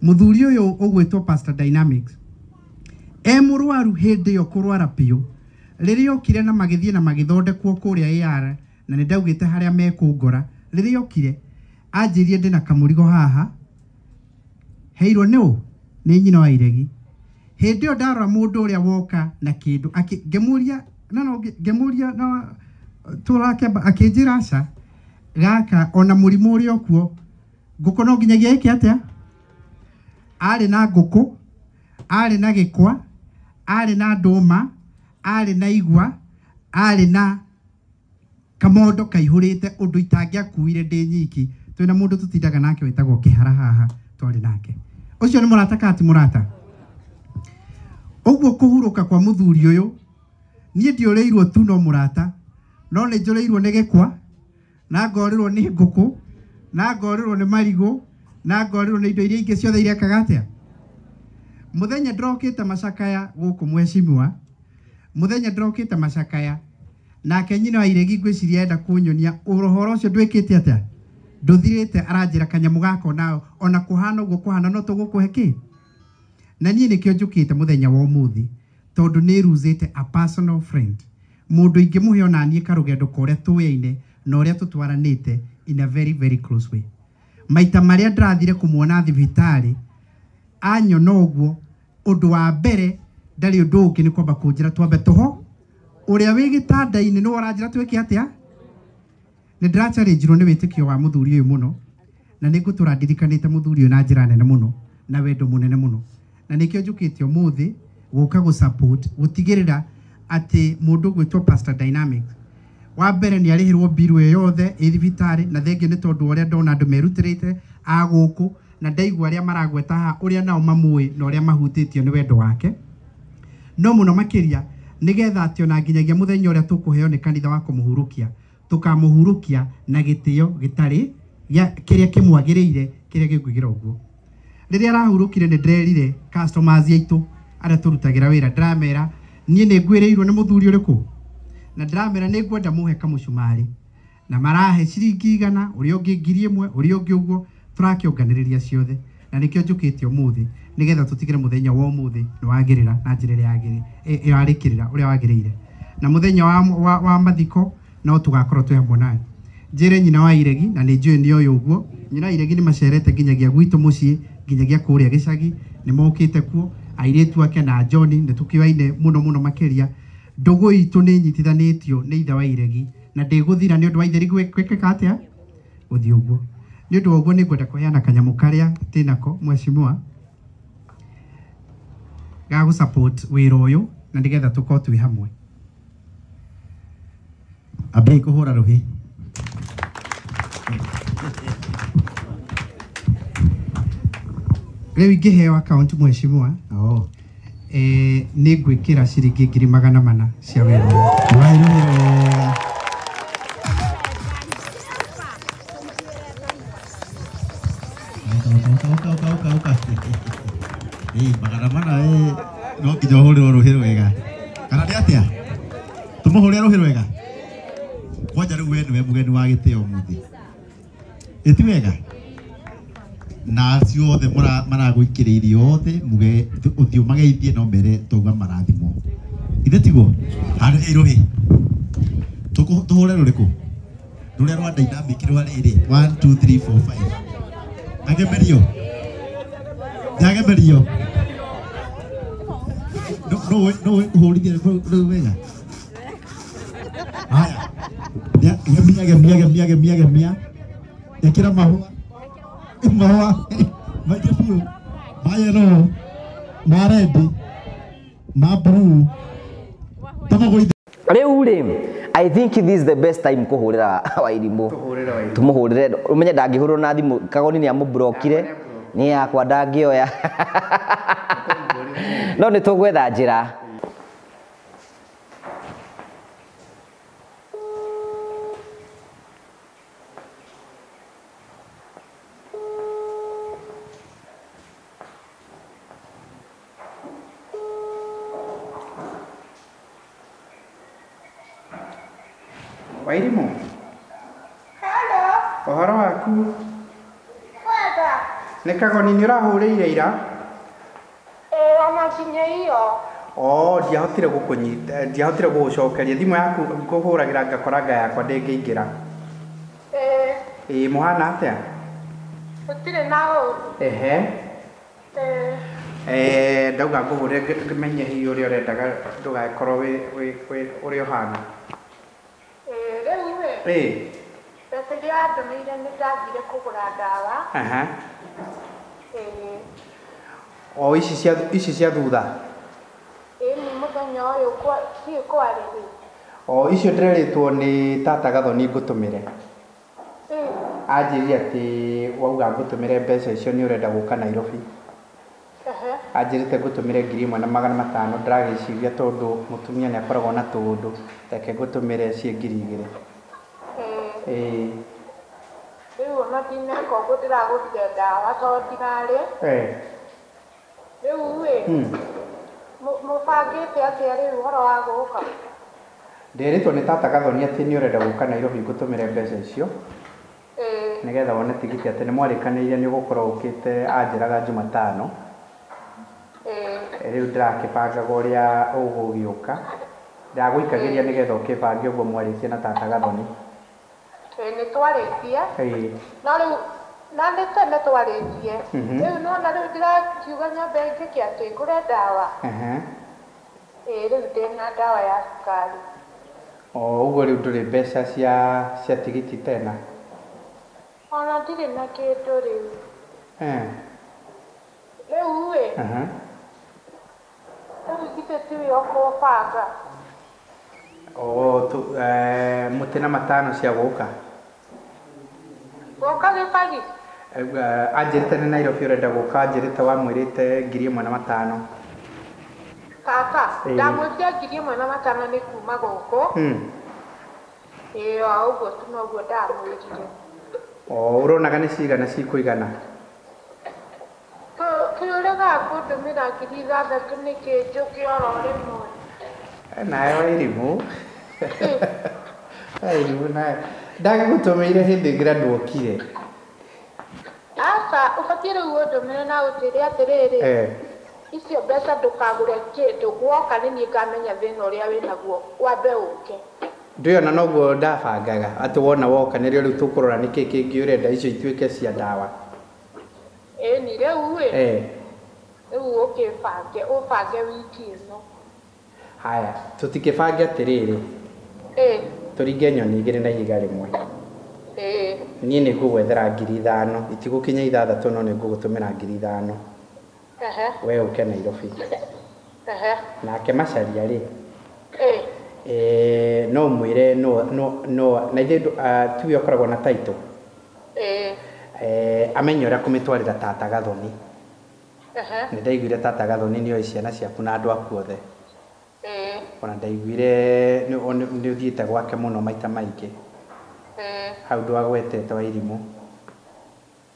Mũthuri ũyũ ũgwĩtwo Pastor Dynamics e mũrwaru hĩndĩ ĩyo kũrwara biũ, rĩrĩa okire na magĩthiĩ na magĩthondekwo kũrĩa AR na nĩ ndaugĩte harĩa mekũngora, rĩrĩa okire anjĩrie ndĩna kamũrigo haha heirwo nĩ ũ? Nĩ nyina wa Iregi. Hĩndĩ ĩyo ndarora mũndũ ũrĩa woka na kĩndũ ngĩmũria no ngĩmũria no tũrakĩamba akĩnjĩra aca gaka ona mũrimũ ũrĩa ũkuo ngũkũ no nginyagia ĩke atĩa. Arĩ na ngũkũ, arĩ na gĩkwa, arĩ na ndũma, arĩ na igwa, arĩ na kamondo kaihũrĩte ũndũ itangĩakuire ndĩ nyiki. Twĩna mũndũ tũtindaga nake wĩtagwo Kĩhara haha twarĩ nake. Ũcio nĩ mũrata kana ti mũrata? Ũguo kũhurũka kwa mũthuri ũyũ niĩ ndiũrĩirwo tu no mũrata, no nĩ njũrĩirwo nĩ gĩkwa, na ngorĩrwo nĩ ngũkũ, na ngorĩrwo nĩ marigũ, na ngorĩrwo nĩ indo iria ingĩ ciothe irekaga atĩa. Mũthenya ndĩrokĩte macakaya gũkũ mheshimiwa, mũthenya ndĩrokĩte macakaya nake nyina wa Iregi ngwĩciria enda kũnyonia ũhoro ũcio ndwĩkĩte atĩa, ndũthirĩte. Aranjĩra kanyamũ gaka onao ona kũhana ũguo kũhana no tũgũkũhe kĩ. Na niĩ nĩkĩo njũkĩte mũthenya wa ũmũthĩ tondũ nĩ ruzĩte a personal friend, mũndũ ingĩmũhe ona niĩ karũgendo ka ũrĩa tũyaine na ũrĩa tũtwaranĩte in a very very close way. Maita marĩa ndĩrathire kũmuona thibitarĩ anyona ũguo, ũndũ wa mbere ndarĩ ũndũ ũngĩ nĩ kwamba kũnjĩra twambe tũho ũrĩa wĩ gĩtanda-inĩ nĩwe ũranjĩra twĩke atĩa. Nĩ ndĩracharĩnjirwo nĩ wĩtĩkio wa mũthuri ũyũ mũno, na nĩ ngũtũra ndirikanĩte mũthuri ũyũ na njĩra nene mũno na wendo mũnene mũno, na nĩkĩo njũkĩte ũmũthĩ gũka gũ support gũtigĩrĩra atĩ mũndũ ũgwĩtwo Pastor Dynamic wa mbere nĩ arĩhĩrwo mbiru ĩyo yothe ĩ thibitarĩ, na thengio nĩ tondũ ũrĩa ndona andũ merutĩrĩte a gũkũ, na ndaigua arĩa maragweta haha ũrĩa nao mamũĩ na ũrĩa mahutĩtio nĩ wendo wake. No mũno makĩria nĩgetha atĩ ona nginyagia mũthenya ũrĩa tũkũheo nĩ kanitha wa kũmũhurũkia, tũkamũhurũkia na gĩtĩo gĩtarĩ kĩrĩa kĩmwagĩrĩire, kĩrĩa gĩkũigĩra ũguo. Rĩrĩa arahurũkire nĩ ndĩrerire customers aitũ arĩa tũrutagĩra wĩra, ndĩramera niĩ nĩ ngwĩrĩirwo nĩ mũthuri ũrĩkũ, na ndĩramera nĩ ngwenda mũhe kamũcumarĩ, na marahe ciringi 100, ũrĩa ũngĩ 1000, ũrĩa ũngĩ ũguo, tũrakĩonganĩrĩria ciothe. Na nĩkĩo njũkĩte ũmũthĩ nĩgetha tũtigĩre mũthenya wa ũmũthĩ nĩ wagĩrĩra na njĩra ĩrĩa ĩrarĩkĩrĩra ũrĩa wagĩrĩire, na mũthenya wa mathiko no tũgakorwo twĩ hamwe nawe. Njĩre nyina wa Iregi, na nĩ njũĩ nĩ ũyũ ũguo, nyina wa Iregi nĩ macerete nginyagia gwitũ mũciĩ, nginyagia kũrĩa gĩcagi, nĩ mokĩte kuo, airĩtu ake na John nĩ tũkĩoaine mũno mũno makĩria. Ndũgũ itũ nĩ nyitithanĩtio nĩ ithe wa Iregi, na ndĩgũthira nĩ ũndũ wa Iregi gwĩkĩka atĩa gũthiĩ ũguo. Nĩ ũndũ wa ũguo nĩ ngwenda kũheana kanyamũ karĩa twĩnako mheshimiwa ga gũ support wĩra ũyũ, na nĩgetha tũkorwo twĩ hamwe. Ambei kũhũra rũhĩ. Rĩu ingĩheo account mheshimiwa, nĩ ngwĩkĩra ciringi 400,000 cia wĩra ũyũ. Wega. Ũka. 400 no nginya ũhũrĩrwo rũhĩ rwega. Kana nĩ atĩa? Tũmũhũrĩre rũhĩ rwega. Kwanja rĩu we nĩwe mũgeni wa gĩtĩo ũmũthĩ. Ĩ ti wega? Na acio othe maragũikĩrĩirie othe muge ũthiũ mageithie no mere twauga marathimwo. Ithe tiguo? Harĩriai rũhĩ. Tũhũre rũrĩkũ? Rũrĩa rwa Dynamic rwa rĩrĩ 1 2 3 4 5. Agemerio. Agemerio. No no ũhũrithie rũu wega. Haya. Gemia gemia gemia gemia gemia. Ĩkĩra mahũa. Mahũa maingĩ biũ. Ma yellow, ma red, ma blue. Tũmũgũithie. Rĩu rĩ, I think this is the best time kũhũrĩra Wairimu. Tũmũhũrĩre, ũmenye ndangĩhũrwo na thimũ, Kagoni nĩ amũblokire, niĩ yakwa ndangĩoya. No nĩ tũgwetha njĩra. Wairimu. Hello. Ũhoro waku? Mwega. Nĩ Kagoni nĩ ũrahũrĩire ira? Ĩĩ, ona nginya iyo. Oh, ndiahotire gũkũnyita, ndiahotire gũgũcokeria thimũ yaku ngũhũragĩra ngakora nga yakwa ndĩngĩingĩra. Ĩĩ. Ĩĩ, mũhana atĩa? Gũtirĩ na ũru. Ehe. Ĩĩ. Ndauga ngũhũre ngĩmenye hihi ũrĩa ũrendaga ndũgagĩkorwo wĩ ũrĩa ũhana. Rĩu ĩ. Mbeca iria wandũmĩire nĩ ndathire kũgũra ndawa. O ici cia thutha? Ĩni mũthenya ũyũ ndiũĩ kwarĩ rĩ. O icio ndĩrerĩtwo nĩ tata Gathoni ngũtũmĩre. Anjĩrire atĩ wauga ngũtũmĩre mbeca icio nĩ ũrenda gũka Nairobi. Anjĩrĩte ngũtũmĩre 1500 ndĩragĩciria tondũ mũtumia nĩ akoragwo na tũũndũ reke ngũtũmĩre ciĩ 2000. Rĩu ona ndineka ũguo ndĩragũrire ndawa tondũ ndirarĩ. Rĩu ĩ mũbangĩte atĩa rĩu ũhoro wa gũka? Nderĩtwo nĩ tata Gathoni atĩ nĩ ũrenda gũka Nairobi ngũtũmĩre mbeca icio. Nĩgetha wone tigiti atĩ nĩ mwarĩkanĩire nĩ ũgũkorwo ũkĩte anjĩraga Jumatano. Rĩu ndĩrakĩbangaga ũrĩa ũgũgĩũka. Ndagũikagĩria nĩgetha ũkĩbange ũguo mwarĩtie na tata Gathoni. Nĩ twarĩtie. No rĩu na nĩ tene twarĩtie. Rĩu nĩwona rĩu ndĩrakiuga nyambe njĩke atĩ ngũre ndawa. Rĩu ndĩna ndawa ya cukari. O ũguo rĩu ndũrĩ mbeca cia tigiti tena? Ona ndirĩ na kĩndũ rĩu. Rĩu ĩ. Rĩu githĩ tiwe ũkũbanga? O mũtĩ na matano cia gũka? Gũka gĩcagi? Anjĩrĩte nĩ Nairobi ũrenda gũka, anjĩrĩte wamwĩrĩte 1500. Tata, ndamwĩtia 1500 nĩ kuma gũkũ. Ĩĩ o ũguo tu noguo ndamwĩrire. O ũronaga nĩ cigana cikũigana? Kĩũrĩgaga kũndũmĩra 6000 nĩkĩ njũke oro rĩmwe? Nawe Wairimũ. Wairimũ nawe. Ndagĩgũtũmĩire hĩndĩ ĩngĩ na ndwokire. Aca, ũbatiĩ rĩu ũndũmĩre na ũnjĩre atĩrĩrĩ. Icio mbeca ndũkagũre kĩndũ, guoka nĩ niĩ ngamenya thĩna ũrĩa wĩnaguo, wambe ũke. Ndĩona noguo ndabangaga atĩ wona woka nĩrĩo rĩu tũkũrora nĩkĩ kĩngĩ ũrenda icio ituĩke cia ndawa. Ĩni rĩu ĩ. Rĩu ũkĩbange, ũbange wiki ĩno. Haya, tũtikĩbange atĩrĩrĩ. Tũringe nyoni igĩrĩ na ihiga rĩmwe. Niĩ nĩ ngũgwethera 5000, itigũkinya 6 no nĩ ngũgũtũmĩra 5000. We ũke Nairobi. Nake Macharia rĩ. No mwĩre no na ithuĩ tiwe ũkoragwo na title. Amenye ũrĩa kũmĩtwarĩra tata Gathoni. Nĩ ndaiguire tata Gathoni nĩoĩ ciana ciaku na andũ aku othe. Ona ndaiguire nĩ ũthiĩte gwake mũno maita maingĩ. Hau ndwagwetete Wairimũ.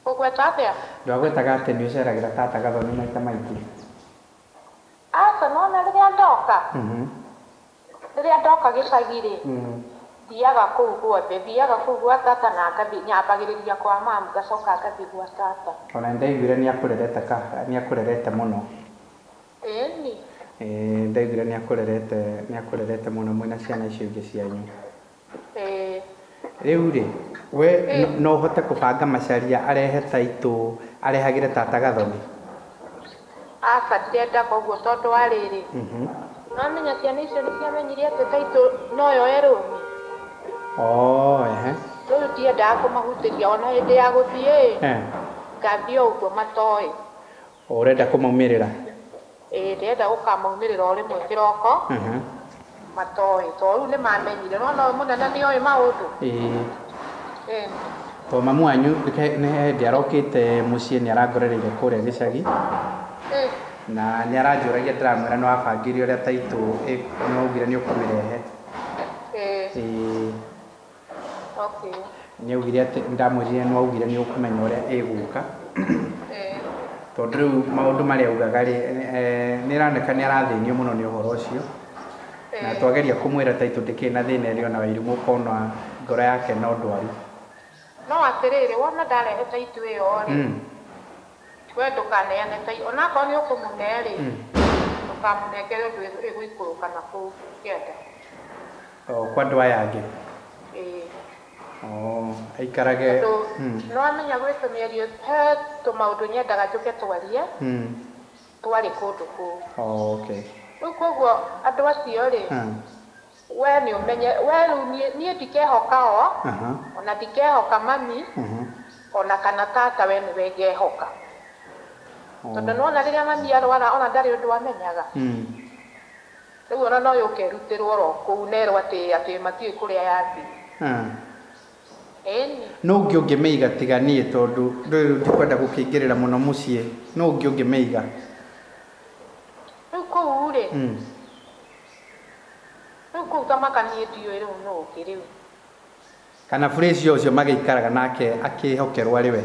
Ũgweta atĩa? Ndwagwetaga atĩ nĩ ũceragĩra tata Gathoni maita maingĩ. Aca, nĩwona rĩrĩa ndoka? Rĩrĩa ndoka gĩcagi rĩ, thiaga kũu guothe, thiaga kũu gwa tata na ngathiĩ, nyambagĩrĩria kwa mamu ngacoka ngathiĩ gwa tata. Ona ndaiguire nĩ akũrerete mũno. Ĩni. Ndaiguire nĩ akũrerete mũno mwĩna ciana icio ingĩ cianyu. Rĩu rĩ, we no ũhote kũbanga Macharia arehe taitũ, arehagĩre tata Gathoni? Aca, ndirendaga ũguo tondũ wa rĩrĩ. Nĩwamenya ciana icio nĩ ciamenyire atĩ taitũ noyo ĩrũmi. Rĩu ndiendaga kũmahutĩria ona hĩndĩ ya gũthiĩ ĩ. Ngathiĩ o ũguo matoĩ. Ũrenda kũmaumĩrĩra? Ĩĩ, ndĩrenda gũkamaumĩrĩra o rĩmwe kĩroko. Matoĩ, tondũ rĩu nĩ mamenyire, nĩwona ũyũ mũnene nĩoĩ maũndũ. To mamu wanyu nĩ hĩndĩ arokĩte mũciĩ nĩ arangorereire kũrĩa gĩcagi. Na nĩ aranjũragia ndĩramwĩra nĩ wabangire ũrĩa taitũ nĩ waugire nĩ ũkũmĩrehe. Nĩ augire atĩ ndamwĩrire nĩ waugire nĩ ũkũmenya ũrĩa ĩgũka. Tondũ rĩu maũndũ marĩa augaga rĩ, nĩ ĩroneka nĩ arathĩnio mũno nĩ ũhoro ũcio. Na twageria kũmwĩra taitũ ndĩkĩrĩ na thĩna ĩrĩ ona Wairimũ ũkona ngoro yake no ndwaru. No atĩrĩrĩ, wona ndarehe taitũ ĩyo rĩ, we ndũkaneane taitũ, onakorwo nĩ ũkũmũne rĩ, ndũkamũnengere ũndũ ĩgũikũrũka na kũu kĩanda. Kwa andũ aya angĩ? Aikarage. Nĩwamenya gwĩ tũmĩario, he tũmaũndũ nyendaga njũke twarie. Twarĩ kũndũ kũu. Oh, okay. Rĩu koguo andũ acio rĩ, we nĩ ũmenye we rĩu niĩ ndikehoka o, ona ndikehoka mami, ona kana tata, we nĩwe ngehoka. Tondũ nĩwona rĩrĩa mami arwara ona ndarĩ ũndũ amenyaga. Rĩu ona no yũke ĩrutĩrwo oro kũu nerwo atĩ matiũĩ kũrĩa yathiĩ. Ĩni. No ũngĩ ũngĩmĩiga tiga niĩ tondũ rĩu ndikwenda gũkĩingĩrĩra mũno mũciĩ. No ũngĩ ũngĩmĩiga. Rĩu kũu rĩ, rĩu kũu tamaka niĩ ndiũĩ rĩu nũ ũngĩ rĩu. Kana Felicia ũcio magĩikaraga nake akĩhokerwo arĩ we.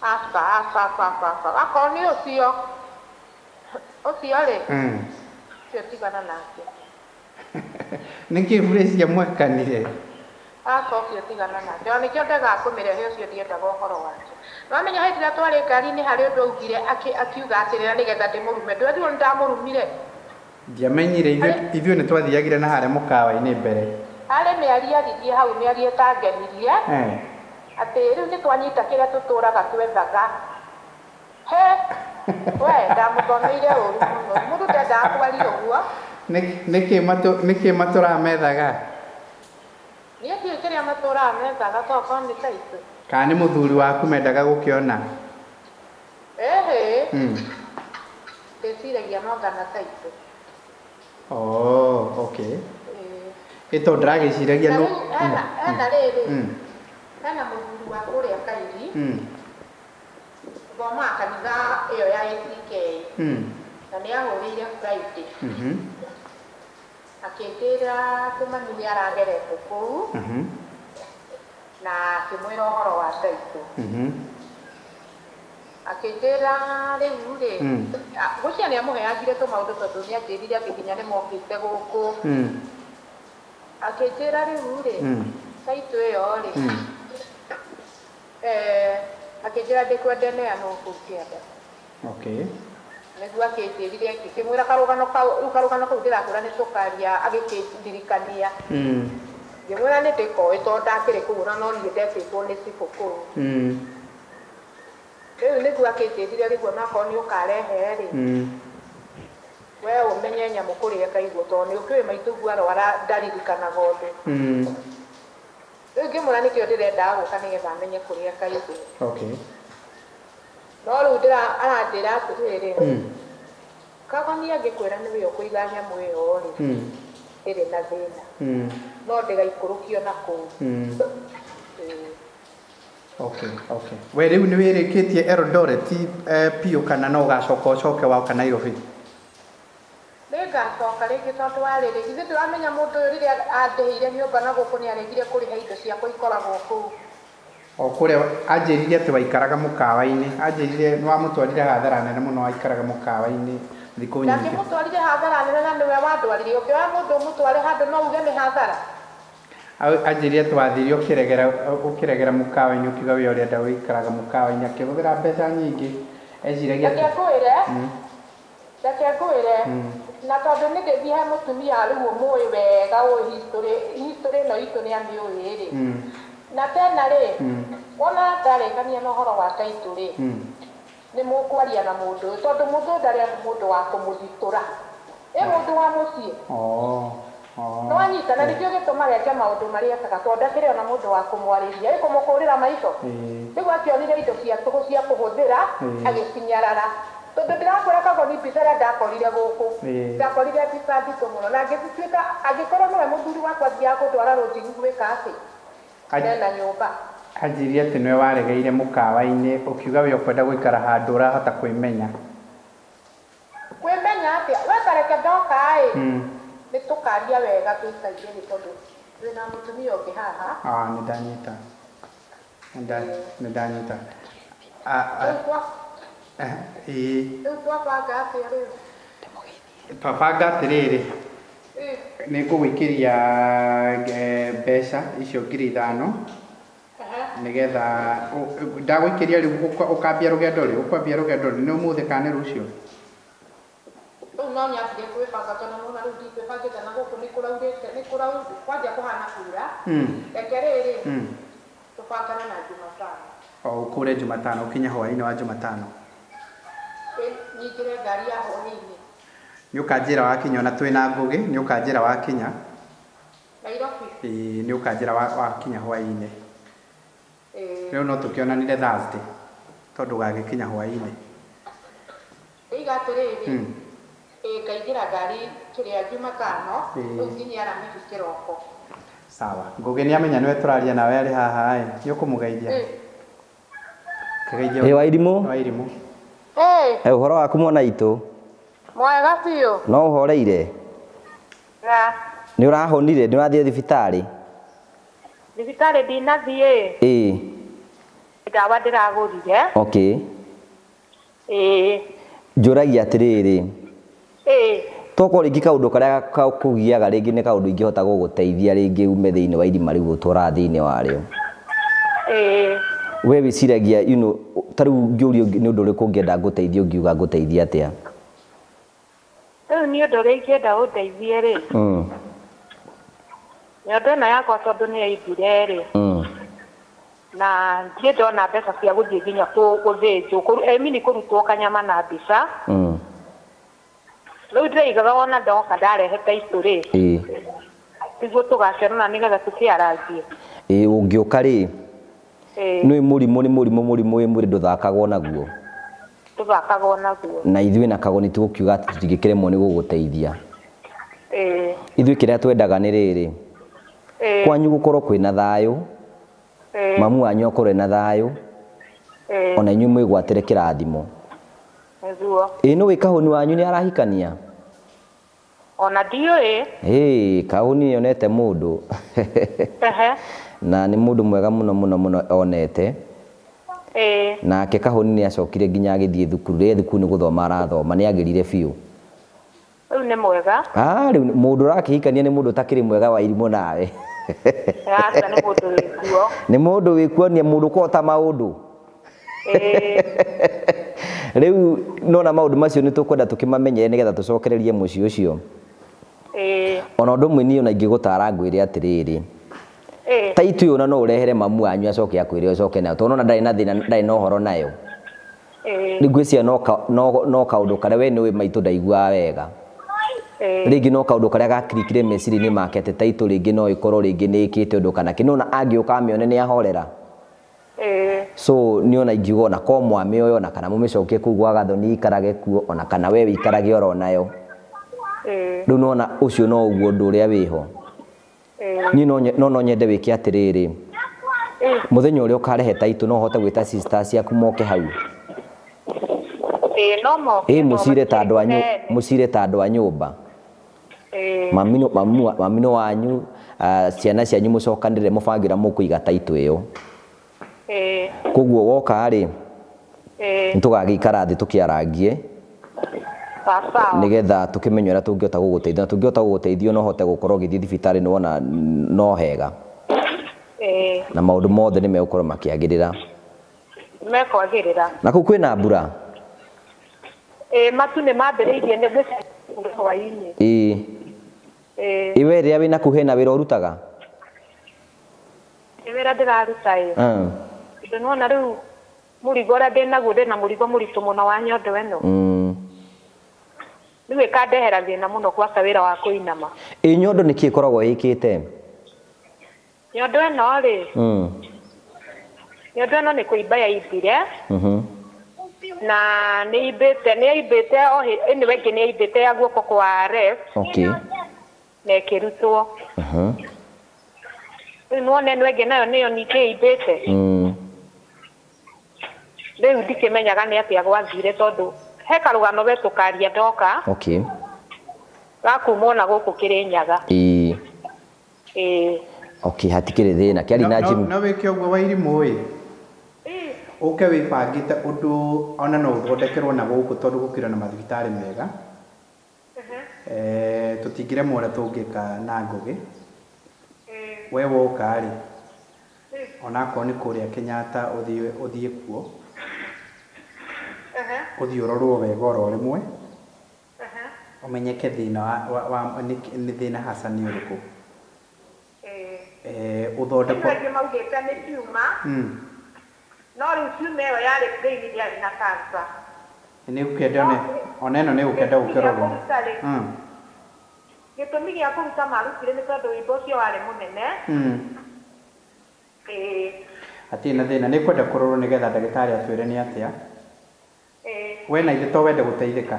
Aca, aca, aca, aca, aca. Akorwo nĩ ũcio, ũcio rĩ, ũcio tigana nake. Nĩkĩ Felicia mwekanire? Aca, ũcio tigana nake. Ona nĩkĩo ndegaga kũmĩrehe ũcio ndiendaga ũhoro wake. Nĩwamenya hĩndĩ ĩrĩa twarĩ ngari-inĩ harĩ ũndũ augire akiuga atĩrĩra nĩgetha ndĩmũrume. Ndwerirwo nĩndamũrumire. Ndiamenyire ithuĩ nĩtwathiagire na harĩa mũkawa-inĩ mbere. Harĩ mĩario aririe hau mĩario ĩtangenirie. Atĩ rĩu nĩtwanyita kĩrĩa tũtũraga twethaga. He, we ndamũthomeire ũru mũno. Mũndũ ndendaga kwaria ũguo. Nĩkĩ matũraga methaga? Niĩ ndiũĩ kĩrĩa matũraga methaga tokorwo nĩ taitũ. Kana nĩ mũthuri waku mendaga gũkĩona? Ĩhĩ. Ndĩciragia no ngana taitũ. Oh, okay. Ĩ tondũ ndĩragĩciragia no. Hena rĩrĩ. Hena mũthuri wa kũrĩa Kairi. Thomaga kanitha ĩyo ya ACK. Na nĩ ahũrĩire Friday. Akĩnjĩra atĩ mami nĩ aragerete kũu. Na akĩmwĩra ũhoro wa taitũ. Akĩnjĩra rĩu rĩ, ngwĩciria nĩ amũheangire tũmaũndũ tondũ nĩ anjĩrire atĩ nginya nĩ mokĩte gũkũ. Akĩnjĩra rĩu rĩ, taitũ ĩyo rĩ, akĩnjĩra ndĩkwenda neanwo kũu kĩanda. Okay. Nĩguo akĩnjĩrire ngĩkĩmwĩra karũgano kau, rĩu karũgano kau ndĩrakwĩra nĩ tũkaria agĩkĩndirikania. Ngĩmwĩra nĩ ndĩkoĩ tondũ ndakĩrĩ kũu na no niĩ ndetĩtwo nĩ cibũ kũu. Rĩu nĩguo akĩnjĩrire rĩu onakorwo nĩ ũkarehe rĩ, we ũmenye nyamũ kũrĩa ĩkaigwo tondũ nĩ ũkĩũĩ maitũ arwara ndaririkanaga ũndũ. Rĩu ngĩmwĩra nĩkĩo ndĩrendaga gũka nĩgetha amenye kũrĩa ĩkaigwo. Okay. No rĩu aranjĩra atĩrĩrĩ, Kagoni angĩkwĩra nĩwe ũkũiga nyamũ ĩyo rĩ, ĩrĩ na thĩna. No ndĩgaikũrũkio na kũu. Okay, okay. We rĩu nĩ wĩrĩkĩtie Eldoret piũ kana no ũgacoka ũcoke waoka Nairobi? Nĩngacoka rĩngĩ tondũ wa rĩrĩ, githĩ ndũramenya mũndũ ũyũ rĩrĩa andĩhĩire nyũmba na gũkũ nĩaregire kũrĩha indo ciakwa ikoragwo kũu. O kũrĩa anjĩrire atĩ waikaraga mũkawa-inĩ, anjĩrire nĩ wamũtwarire hathara nene mũno waikaraga mũkawa-inĩ thikũ nyingĩ. Ndakĩmũtwarire hathara nene na nĩwe wandwarire, ũngĩoya mũndũ ũmũtware handũ no uge nĩ hathara. Anjĩrire atĩ wathire ũkĩregera mũkawa-inĩ ũkiuga we ũrenda gũikaraga mũkawa-inĩ akĩhũthĩra mbeca nyingĩ. Eciragia atĩ Reke ngwĩre, na tondũ nĩ ndĩthiĩ he mũtumia rĩu ũmũĩ wega ũĩ history ĩno itũ nĩ amĩũĩ rĩ. Na tena rĩ, wona ndarĩkania na ũhoro wa taitũ rĩ, nĩ mũkwaria na mũndũ ũyũ tondũ mũndũ ũyũ ndarĩ mũndũ wa kũmũthitũra. Ĩ mũndũ wa mũciĩ. Nĩwanyita na nĩkĩo gĩtũmaga eke maũndũ marĩa ekaga tondũ ndakĩrĩ ona mũndũ wa kũmwarĩria, ĩ kũmũkũrĩra maitho. Rĩu akĩonire indo cia tũhũ cia kũhũthĩra agĩcinyarara. Tondũ ndĩrakwĩra Kagoni mbica ĩrĩa ndakorire gũkũ, ndakorire mbica nditũ mũno na ngĩtuĩka angĩkorwo nĩwe mũthuri wakwa athiaga kũndwara rũnjingi gwĩka atĩ nena nyũmba. Anjĩrire atĩ nĩwe waregeire mũkawa-inĩ ũkiuga we ũkwenda gũikara handũ ũrahota kwĩmenya. Kwĩmenya atĩa? We tareke ndoka ĩ, nĩ tũkaria wega tũikaire thĩ tondũ twĩna mũtumia ũngĩ haha. Ah, nĩ ndanyita. Nĩ ndanyita. Rĩu twabanga atĩa rĩu? Twabanga atĩrĩrĩ, nĩ ngũgũikĩria mbeca icio 5,000 nĩgetha ndagũikĩria rĩu ũkambia rũgendo rĩ, ũkwambia rũgendo rĩ, nĩ ũmũthĩ kana nĩ rũciũ? Rĩu no nyambire kwĩbanga tondũ nĩwona rĩu ndikwĩbangĩte na gũkũ nĩ kũraurĩte, nĩ kwanjia kũhana kura. Reke rĩrĩ, tũbangane na Jumatano. O ũkũre Jumatano, ũkinye hwaĩ-inĩ wa Jumatano. Nyingĩre ngari ya hwaĩ-inĩ. Nĩ ũkanjĩra wakinya ona twĩna Ngũgĩ, nĩ ũkanjĩra wakinya. Nairobi. Ĩĩ nĩ ũkanjĩra wakinya hwaĩ-inĩ. Ĩĩ. Rĩu no tũkĩonanire Thursday tondũ gagĩkinya hwaĩ-inĩ. Ndiga atĩrĩrĩ. Ĩĩ ngaingĩra ngari kĩrĩa Jumatano, rĩu nginya Aramithi kĩroko. Sawa. Ngũgĩ nĩ amenya nĩwe tũraria nawe arĩ haha ĩ. Nĩ ũkũmũgeithia? Kĩgeithia. Ĩ Wairimũ. Wairimũ. Ĩĩ. Ũhoro waku mwana itũ? Mwega biũ. No ũhoreire? Nĩ ũrahonire? Nĩ ũrathiĩ thibitarĩ? Thibitarĩ ndinathiĩ. Ĩĩ. Ndawa ndĩragũrire. Okay. Ĩĩ. Njũragia atĩrĩrĩ. Ĩĩ. Tokorwo rĩngĩ kaũndũ karĩa kakũgiaga rĩngĩ nĩ kaũndũ ingĩhota gũgũteithia rĩngĩ ume thĩinĩ wa irima rĩu ũtũraga thĩinĩ warĩo. Ĩĩ. We wĩciragia you know, ta rĩu ngĩũrio nĩ ũndũ ũrĩkũ ũngĩenda ngũteithie ũngiuga ngũteithie atĩa? Rĩu nĩ ũndũ ũrĩa ingĩenda ũndeithie rĩ. Nyondo ĩno yakwa tondũ nĩ yaimbire rĩ. Na ndirĩ ndona mbeca cia gũthiĩ nginya gũthĩnjwo, I mean kũrutwo kanyama na mbica. Rĩu ndĩraigaga wona ndoka ndarehete itũ rĩ. Ĩĩ. Nĩguo tũgacerana nĩgetha tũkĩarangie. Ĩĩ ũngĩũka rĩ. Nĩ mũrimũ nĩ mũrimũ mũrimũ wĩ mwĩrĩ ndũthakagwo naguo. Ndũthakagwo naguo. Na ithuĩ na Kagoni tũgũkiuga atĩ tũtingĩkĩremwo nĩ gũgũteithia. Ĩĩ. Ithuĩ kĩrĩa twendaga nĩ rĩrĩ. Ĩĩ. Kwanyu gũkorwo kwĩna thayũ. Ĩĩ. Mamu wanyu akorwo ena thayũ. Ĩĩ. Ona inyuĩ mwĩgwatĩre kĩrathimo. Nĩguo. Ĩĩ nĩũĩ Kahũni wanyu nĩ arahikania? Ona ndiũĩ. Ĩĩ Kahũni nĩonete mũndũ. Ehe. Na nĩ mũndũ mwega mũno mũno mũno onete. Ĩĩ. Nake Kahũni nĩ acokire nginya agĩthiĩ thukuru, rĩrĩa thukuru nĩ gũthoma arathoma, nĩ agĩrire biũ. Rĩu nĩ mwega. Ah, rĩu mũndũ ũrakĩhikania nĩ mũndũ ũtakĩrĩ mwega wa irimũ nawe. Aca nĩ mũndũ wĩkuo. Nĩ mũndũ wĩkuo, nĩ mũndũ ũkũhota maũndũ. Ĩĩ. Rĩu nona maũndũ macio nĩ tũkwenda tũkĩmamenyere nĩgetha tũcokererie mũciĩ ũcio. Ĩĩ. Ona ũndũ ũmwe niĩ ona ingĩgũtara ngwĩre atĩrĩrĩ. Ĩĩ. Ta itu ĩyo no ũrehere mamu wanyu acoke akwĩre ũcoke nayo tondũ nona ndarĩ na thĩna, ndarĩ na ũhoro nayo. Ĩĩ. Rĩu ngwĩciria no kaũndũ karĩa we nĩũĩ maitũ ndaiguaga wega. Ĩĩ. Rĩngĩ no kaũndũ karĩa gakirikire meciria-inĩ make atĩ taitũ rĩngĩ no ĩkorwo rĩngĩ nĩ ĩkĩte ũndũ kana kĩ, nona angĩũka amĩone nĩ ahorera. Ĩĩ. So nĩ ona ingiuga ona ko mwamĩoe ona kana mũmĩcokie kũu gwa Gathoni ikarage kuo ona kana we wĩikarage oro nayo. Ĩĩ. Rĩu nona ũcio no ũguo ũndũ ũrĩa wĩho. Ĩĩ. Niĩ no nyende wĩke atĩrĩrĩ. Ĩĩ. Mũthenya ũrĩa ũkarehe taitũ no ũhote gwĩta sisters ciaku moke hau. Ĩĩ no moke. Ĩĩ mũcire ta andũ a mũcire ta andũ a nyũmba. Ĩĩ. Mamino wanyu, ciana cianyu mũcokanĩrĩre mũbange ũrĩa mũkũiga taitũ ĩyo. Ĩĩ. Koguo woka rĩ, Ĩĩ. nĩtũgagĩikara thĩ tũkĩarangie. Sawa. Nĩgetha tũkĩmenye ũrĩa tũngĩhota gũgũteithia, na tũngĩhota gũgũteithia no ũhote gũkorwo ũgĩthiĩ thibitarĩ nĩwona no hega. Ĩĩ. Na maũndũ mothe nĩmegũkorwo makĩagĩrĩra. Mekwagĩrĩra. Na kũu kwĩna mbura? Ĩĩ matu nĩmambĩrĩirie nĩ hwaĩ-inĩ. Ĩĩ. Ĩĩ. Ĩ we rĩrĩa wĩna kũu hena wĩra ũrutaga? Nĩ wĩra ndĩraruta ĩ. Tondũ nĩwona rĩu mũrigo ũrĩa ndĩnaguo, ndĩna mũrigo mũritũ mũno wa nyondo ĩno. Rĩu ĩkandehera thĩna mũno kwaca wĩra wa kũinama. Ĩ nyondo nĩkĩ ĩkoragwo ĩkĩte? Nyondo ĩno rĩ. Nyondo ĩno nĩ kũimba yaimbire. Na nĩ imbĩte, nĩ yaimbĩte o anyway ĩngĩ nĩ yaimbĩte ya guoko kwa left. Okay. Na ĩkĩrutwo. Rĩu nĩwona ĩno ĩngĩ nayo nĩyo ningĩ ĩimbĩte. Rĩu ndikĩmenyaga nĩ atĩa gwathire tondũ he karũgano we tũkaria ndoka. Okay. Gakuma ona gũkũ Kĩrĩnyaga. Ĩĩ. Ĩĩ. Okay, hatikĩrĩ thĩna. Kĩarĩ na Jim. No wĩke ũguo Wairimũ ĩ. Ũke wĩbangĩte ũndũ ona no ũthondekerwo na gũkũ tondũ gũkĩrĩ na mathibitarĩ mega. Tũtingĩremwo ũrĩa tũngĩka na Ngũgĩ. We woka rĩ, onakorwo nĩ kũrĩa Kenyatta ũthiĩ kuo. Ũthiĩ ũrorwo wega oro rĩmwe. Ũmenyeke thĩna wa nĩ thĩna hasa nĩ ũrĩkũ. Ũthondekwo. Angĩ maugĩte nĩ tumor. No rĩu tumor ĩyo yarĩ brain ndĩarĩ na cancer. Nĩ ũkĩenda one ĩno nĩ ũkĩenda gũkĩrorwo. Gĩtũmi gĩa kũruta marutire nĩ tondũ wĩimbo ũcio warĩ mũnene. Ĩĩ. Hatirĩ na thĩna, nĩ kwenda kũrorwo nĩgetha ndagĩtarĩ atwĩre nĩ atĩa. We na ithe to wende gũteithĩka?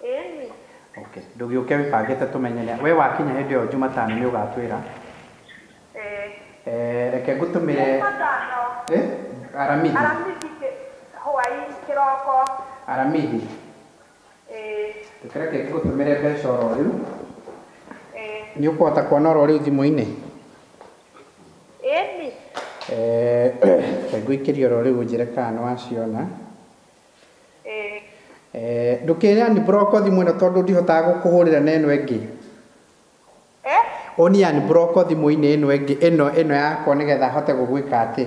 Ĩĩ. Okay, ndũgĩũke wĩbangĩte tũmenye. We wakinya hĩndĩ ĩyo Jumatano nĩ ũgatwĩra. Reke ngũtũmĩre. Jumatano. Aramithi. Aramithi hwaĩ kĩroko. Aramithi. Ĩĩ. Reke ngũtũmĩre mbeca oro rĩu. Nĩ ũkũhota kuona oro rĩu thimũ-inĩ? Ĩĩ. Reke ngũikĩrie oro rĩu ũnjĩre kana nĩ waciona. Ndũkĩre unblock thimũ ĩno tondũ ndihotaga gũkũhũrĩra na ĩno ĩngĩ. Ũni unblock thimũ-inĩ ĩno ĩngĩ ĩno yakwa nĩgetha hote gũgwĩka atĩ.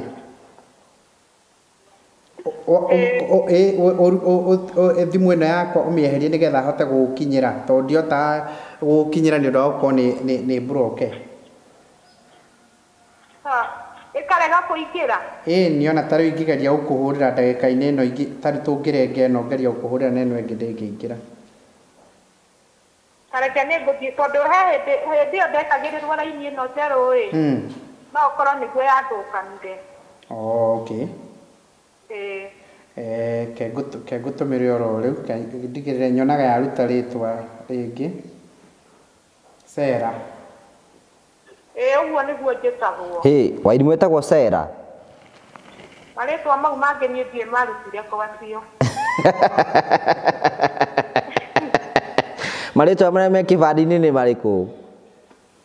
Thimũ ĩno yakwa ũmĩeherie nĩgetha hote gũgũkinyĩra tondũ ndihotaga gũgũkinyĩra nĩ ũndũ wa gũkorwo nĩ block. Ĩkarega kũingĩra? Ĩĩ nĩ ona ta rĩu ingĩgeria gũkũhũrĩra ndagĩka-inĩ ĩno ingĩ ta rĩu tũngĩrenga ĩno ngeria gũkũhũrĩra na ĩno ĩngĩ ndĩngĩingĩra. Tareke nĩ ngũthiĩ tondũ he hĩndĩ ĩyo ndekagĩrĩrwo raini ĩno njerũ ĩ. No ũkorwo nĩguo yathũkanire. Oh, okay. Ĩĩ. Ke ngũtũmĩre oro rĩu ndigĩrĩre nyonaga yaruta rĩtwa rĩngĩ. Sera. Ĩĩ ũguo nĩguo njĩtagwo. Hĩ, Wairimũ etagwo Sera? Marĩtwa mau mangĩ niĩ ndiĩ marutire kwacio. Marĩtwa marĩa me kĩbandĩ-inĩ nĩ marĩkũ?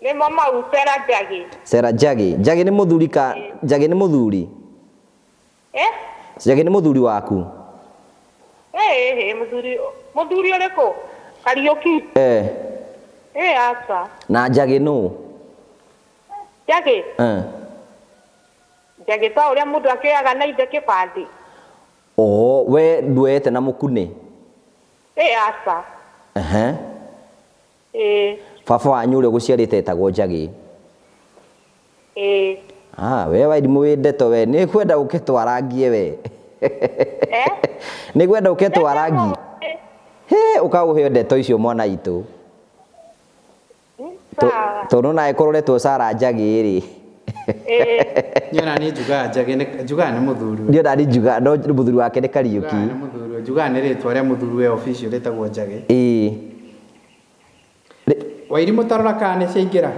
Nĩmo mau Sera Njagi. Sera Njagi. Njagi nĩ mũthuri ka Njagi nĩ mũthuri? Njagi nĩ mũthuri waku? Ĩĩ, mũthuri mũthuri ũrĩkũ? Kariũki. Ĩĩ aca. Na Njagi nũ? Njagi? Njagi ta ũrĩa mũndũ akĩoyaga na ithe kĩbandĩ. Oh, we nduoete na mũkunĩ? Ĩĩ aca. Ĩĩ. Baba wanyu ũrĩa ũgũciarĩte etagwo Njagi? Ĩĩ. Ah, we Wairimũ wĩ ndeto we, nĩ kwenda ũke twarangie we. Nĩ kwenda ũke twarangie. Hĩ, ũkaũheo ndeto icio mwana itũ. Tondũ nawe korwo ũretwo Sara Njagi rĩ. Niĩ ona niĩ njugaga Njagi njugaga nĩ mũthuri. Niĩ ona niĩ njugaga no mũthuri wake nĩ Kariũki. Njugaga nĩ mũthuri, njugaga nĩ rĩtwa rĩa mũthuri we official rĩtagwo Njagi. Ĩĩ. Wairimũ tarora kana nĩ ciaingĩra?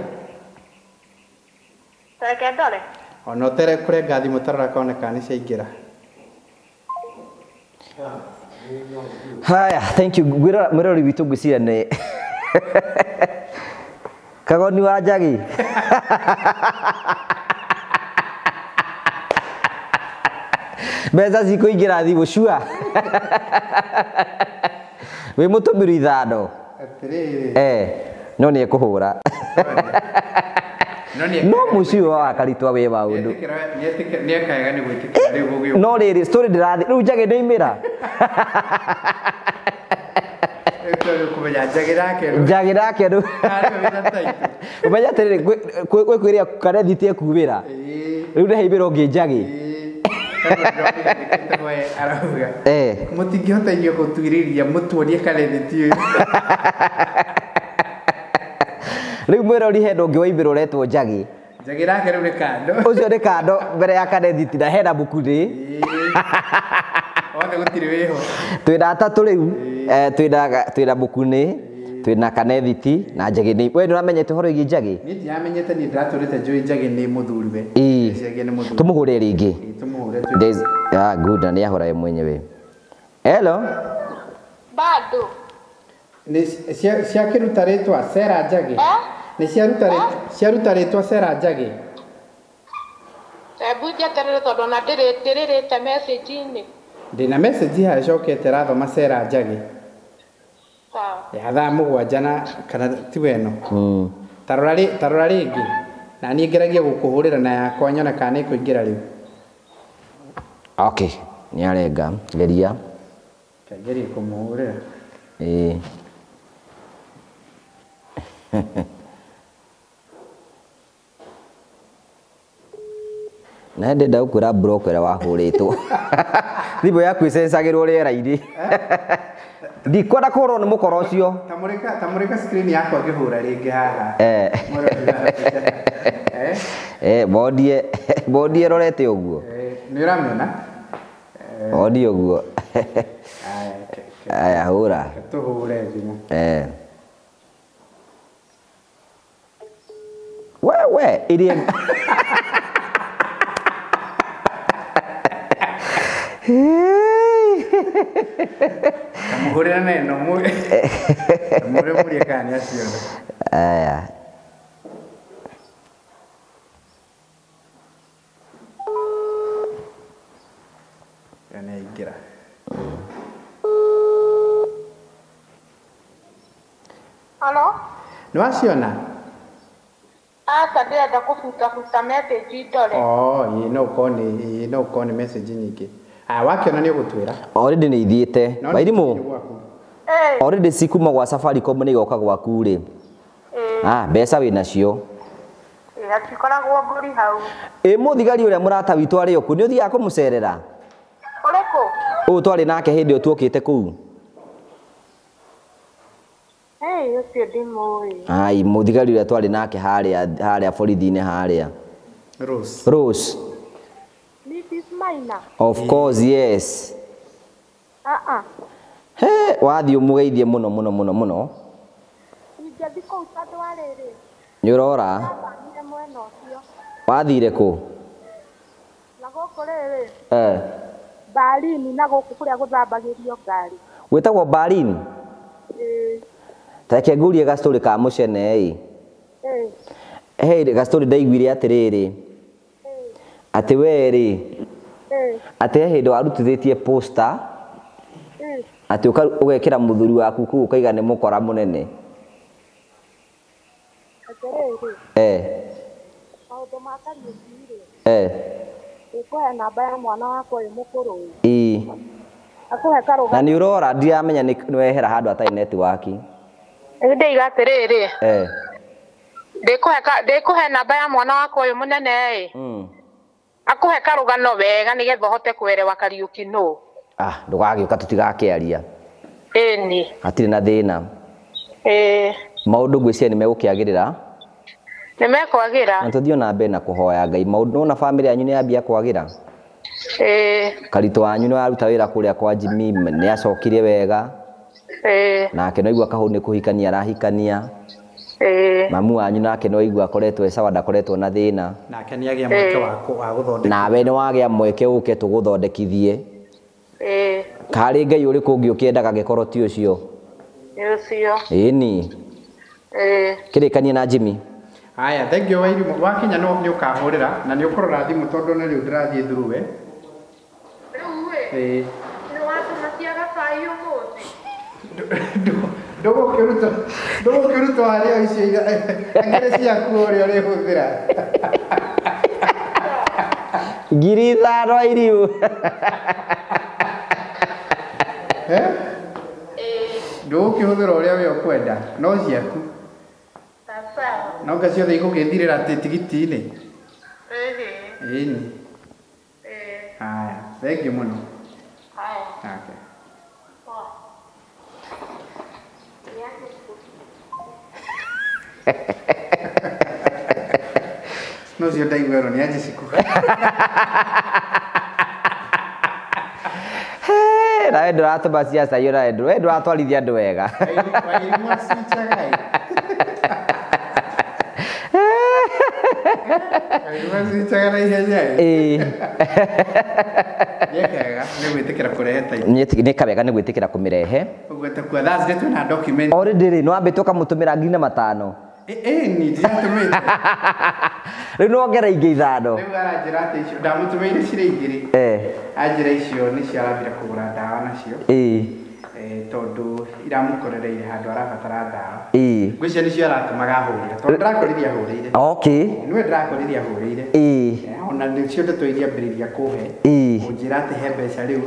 Reke ndore. Ona ũtere kũrenga thimũ tarora kone kana nĩ ciaingĩra. Haya, thank you. Mwĩrori witũ ngwĩciria nĩ Kagoni wa Njagi. Mbeca cikũingĩra thimũ sure. Wĩ mũtũmĩru ithano. Atĩrĩrĩ. No nĩ ekũhũra. No mũciĩ wa Karitwa wĩ maũndũ. Nĩ ekaga nĩ gwĩtĩkĩra rĩu gũgĩũka. No rĩrĩ story ndĩrathiĩ rĩu Njagi nĩ imĩra. Kũmenya Njagi nake rĩu. Njagi nake rĩu. Ũmenye atĩrĩrĩ, gwĩ kwĩrĩa Karethi ti ekumĩra. Rĩu nĩ haimĩra ũngĩ Njagi. Arauga. Mũtingĩhota inyuĩ gũtuĩrĩria mũtuonie Karethi ti ũyũ. Rĩu mwĩrori hena ũngĩ waimĩra ũretwo Njagi. Njagi nake rĩu nĩ kando. Ũcio nĩ kando mbere ya Karethi ti na hena mũkunĩ. Othe gũtirĩ wĩho. Twĩna atatũ rĩu. Twĩna mũkunĩ, twĩna Kanethiti na Njagi nĩ. We nĩ ũramenyete ũhoro wĩgiĩ Njagi? Niĩ ndiramenyete, niĩ ndĩratũrĩte njũĩ Njagi nĩ mũthuri we. Njagi nĩ mũthuri. Tũmũhũre rĩngĩ. Tũmũhũre. Good, na nĩ ahũra we mwenyewe. Hello. Bado. Nĩ ciakĩruta rĩtwa Sera Njagi? Nĩ ciaruta rĩtwa Sera Njagi? Hebu njeterere tondũ ona ndĩrĩrĩte message-inĩ. Ndĩna message haha ĩcokete ĩrathoma Sera Njagi. Ya thaa mũgwanja na kana ti weno. Tarora rĩngĩ. Na niĩ ngeragia gũkũhũrĩra na yakwa nyone kana nĩ ĩkũingĩra rĩu. Okay, nĩ arenga geria. Ngerie kũmũhũrĩra. Ĩĩ. Na ndenda gũkwĩra block ĩrĩa wahũrĩtwo. Thimũ yaku ĩcecagĩrwo rĩera-inĩ. Ndikwenda kũhũrwo nĩ mũkora ũcio. Tamũrĩka screen yakwa ngĩhũra rĩngĩ haha. Bondie bondie rorete ũguo. Nĩ ũramĩona? Bondie ũguo. Aya hũra. Tũhũre thimũ. Wewe iria Muhurira neno muhure murie kana nĩ aciona. Aya. Nĩ aingĩra. Halo? Nĩ waciona? Aca ndĩrenda kũbutabuta message ndore. Oh, ĩĩ no ũkorwo nĩ message nyingĩ. Aya wakiona nĩ ũgũtwĩra. Already nĩ ithiĩte. Wairimũ. Already cikuma gwa Safaricom nĩ igoka gwaku rĩ. Ah, mbeca wĩ nacio. Hatikoragwo ngũri hau. Ĩ mũthigari ũrĩa mũrata witũ arĩ oku nĩ ũthiaga kũmũcerera? Ũrĩkũ? Ũyũ twarĩ nake hĩndĩ ĩyo tuokĩte kũu. Ũcio ndimũĩ. Ai, mũthigari ũrĩa twarĩ nake harĩa borithi-inĩ harĩa. Rose. Rose. Mrs. Maina. Of course, yes. He, wathiĩ ũmũgeithie mũno mũno mũno mũno. Ingĩthiĩ kũu tondũ wa rĩrĩ. Nĩ ũrora? Mwena ũcio. Wathire kũ? Na gũkũ rĩrĩ. Barini na gũkũ kũrĩa gũthambagĩrio ngari. Gwĩtagwo Barini? Ĩĩ. Reke ngũrie gastori ka mũcene ĩ. He gastori ndaiguire atĩrĩrĩ. Atĩ we rĩ. Atĩ he hĩndĩ warutithĩtie poster. Atĩ ũgekĩra mũthuri waku kũu ũkaiga nĩ mũkora mũnene. Atĩrĩrĩ. Maũndũ ma Kariũki rĩ. Ngũkũhe namba ya mwana wakwa ũyũ mũkũrũ. Ĩĩ. Akũhe karũgano. Na nĩ ũrora ndiramenya nĩ wehera handũ hatarĩ network. Ndĩiga atĩrĩrĩ. Ndĩkũhe namba ya mwana wakwa ũyũ mũnene ĩ. Akũhe karũgano wega nĩgetha ũhote kũerewa Kariũki nũ. Ah, ndũgagĩũka tũtigakĩaria. Ĩni. Hatirĩ na thĩna. Ĩĩ. Maũndũ ngwĩciria nĩ megũkĩagĩrĩra. Nĩ mekwagĩra. Na tũthiĩ ona mbere na kũhoya Ngai. Maũndũ nona bamĩrĩ yanyu nĩ yambia kwagĩra. Ĩĩ. Karitũ wanyu nĩ waruta wĩra kũrĩa kwa Jimmy nĩ acokire wega. Ĩĩ. Nake no igua kahũ nĩ kũhikania arahikania. Ĩĩ. Mamu wanyu nake no igua akoretwo e sawa ndakoretwo na thĩna. Nake nĩ agĩa mweke wa gũthondeka. Nawe nĩ wagĩa mweke ũke tũgũthondekithie. Ĩĩ. Karĩ Ngai ũrĩkũ ũngĩ ũkĩendaga angĩkorwo ti ũcio? Nĩ ũcio. Ĩni. Ĩĩ. Kĩrĩkanie na Jimmy. Aya, thank you Wairimũ. Wakinya nĩ ũkahũrĩra na nĩ ũkũrora thimũ tondũ nĩ rĩu ndĩrathiĩ thuruwe. Rĩu ĩ. Ĩĩ. Nĩ watũma cia gacai ũmũthĩ. Ndũgũkĩrutwo harĩa icio akĩrĩ ciaku ũrĩa ũrĩhũthĩra. 5,000 Wairimũ. Ndũgũkĩhũthĩra ũrĩa we ũkwenda no ciaku. No nga ciothe igũgĩthirĩra tigiti-inĩ. Ĩni. Haya, thank you mũno. Haya. Okay. No cio ndaigua ĩro nĩ anjĩciku. Nawe ndũratũma ciaca iyo nawe we ndũratwarithia andũ wega. Wairimũ acicaga ĩ. Wairimũ acicaga na ihenya ĩ. Ĩĩ. Nĩ kega nĩ gwĩtĩkĩra kũrehe ta Nĩ kawega nĩ gwĩtĩkĩra kũmĩrehe. Ũguo ta kwa Thursday twĩna document. Already rĩ nĩ wambĩte ũkamũtũmĩra 5,000. Ĩni ndiratũmĩte. Rĩu nĩ wongera ingĩ 5. Rĩu aranjĩra atĩ icio ndamũtũmĩire cirĩ igĩrĩ. Anjĩra icio nĩcio arambire kũgũra ndawa nacio. Ĩĩ. Tondũ iramũkorereire handũ arabatara ndawa. Ĩĩ. Ngwĩciria nĩcio aratũmaga ahũrĩre tondũ ndĩrakoririe ahũrĩire. Okay. Nĩwe ndĩrakoririe ahũrĩire. Ĩĩ. Ona nĩcio ndeto iria ambĩrĩria kũhe. Ĩĩ. Kũnjĩra atĩ he mbeca rĩu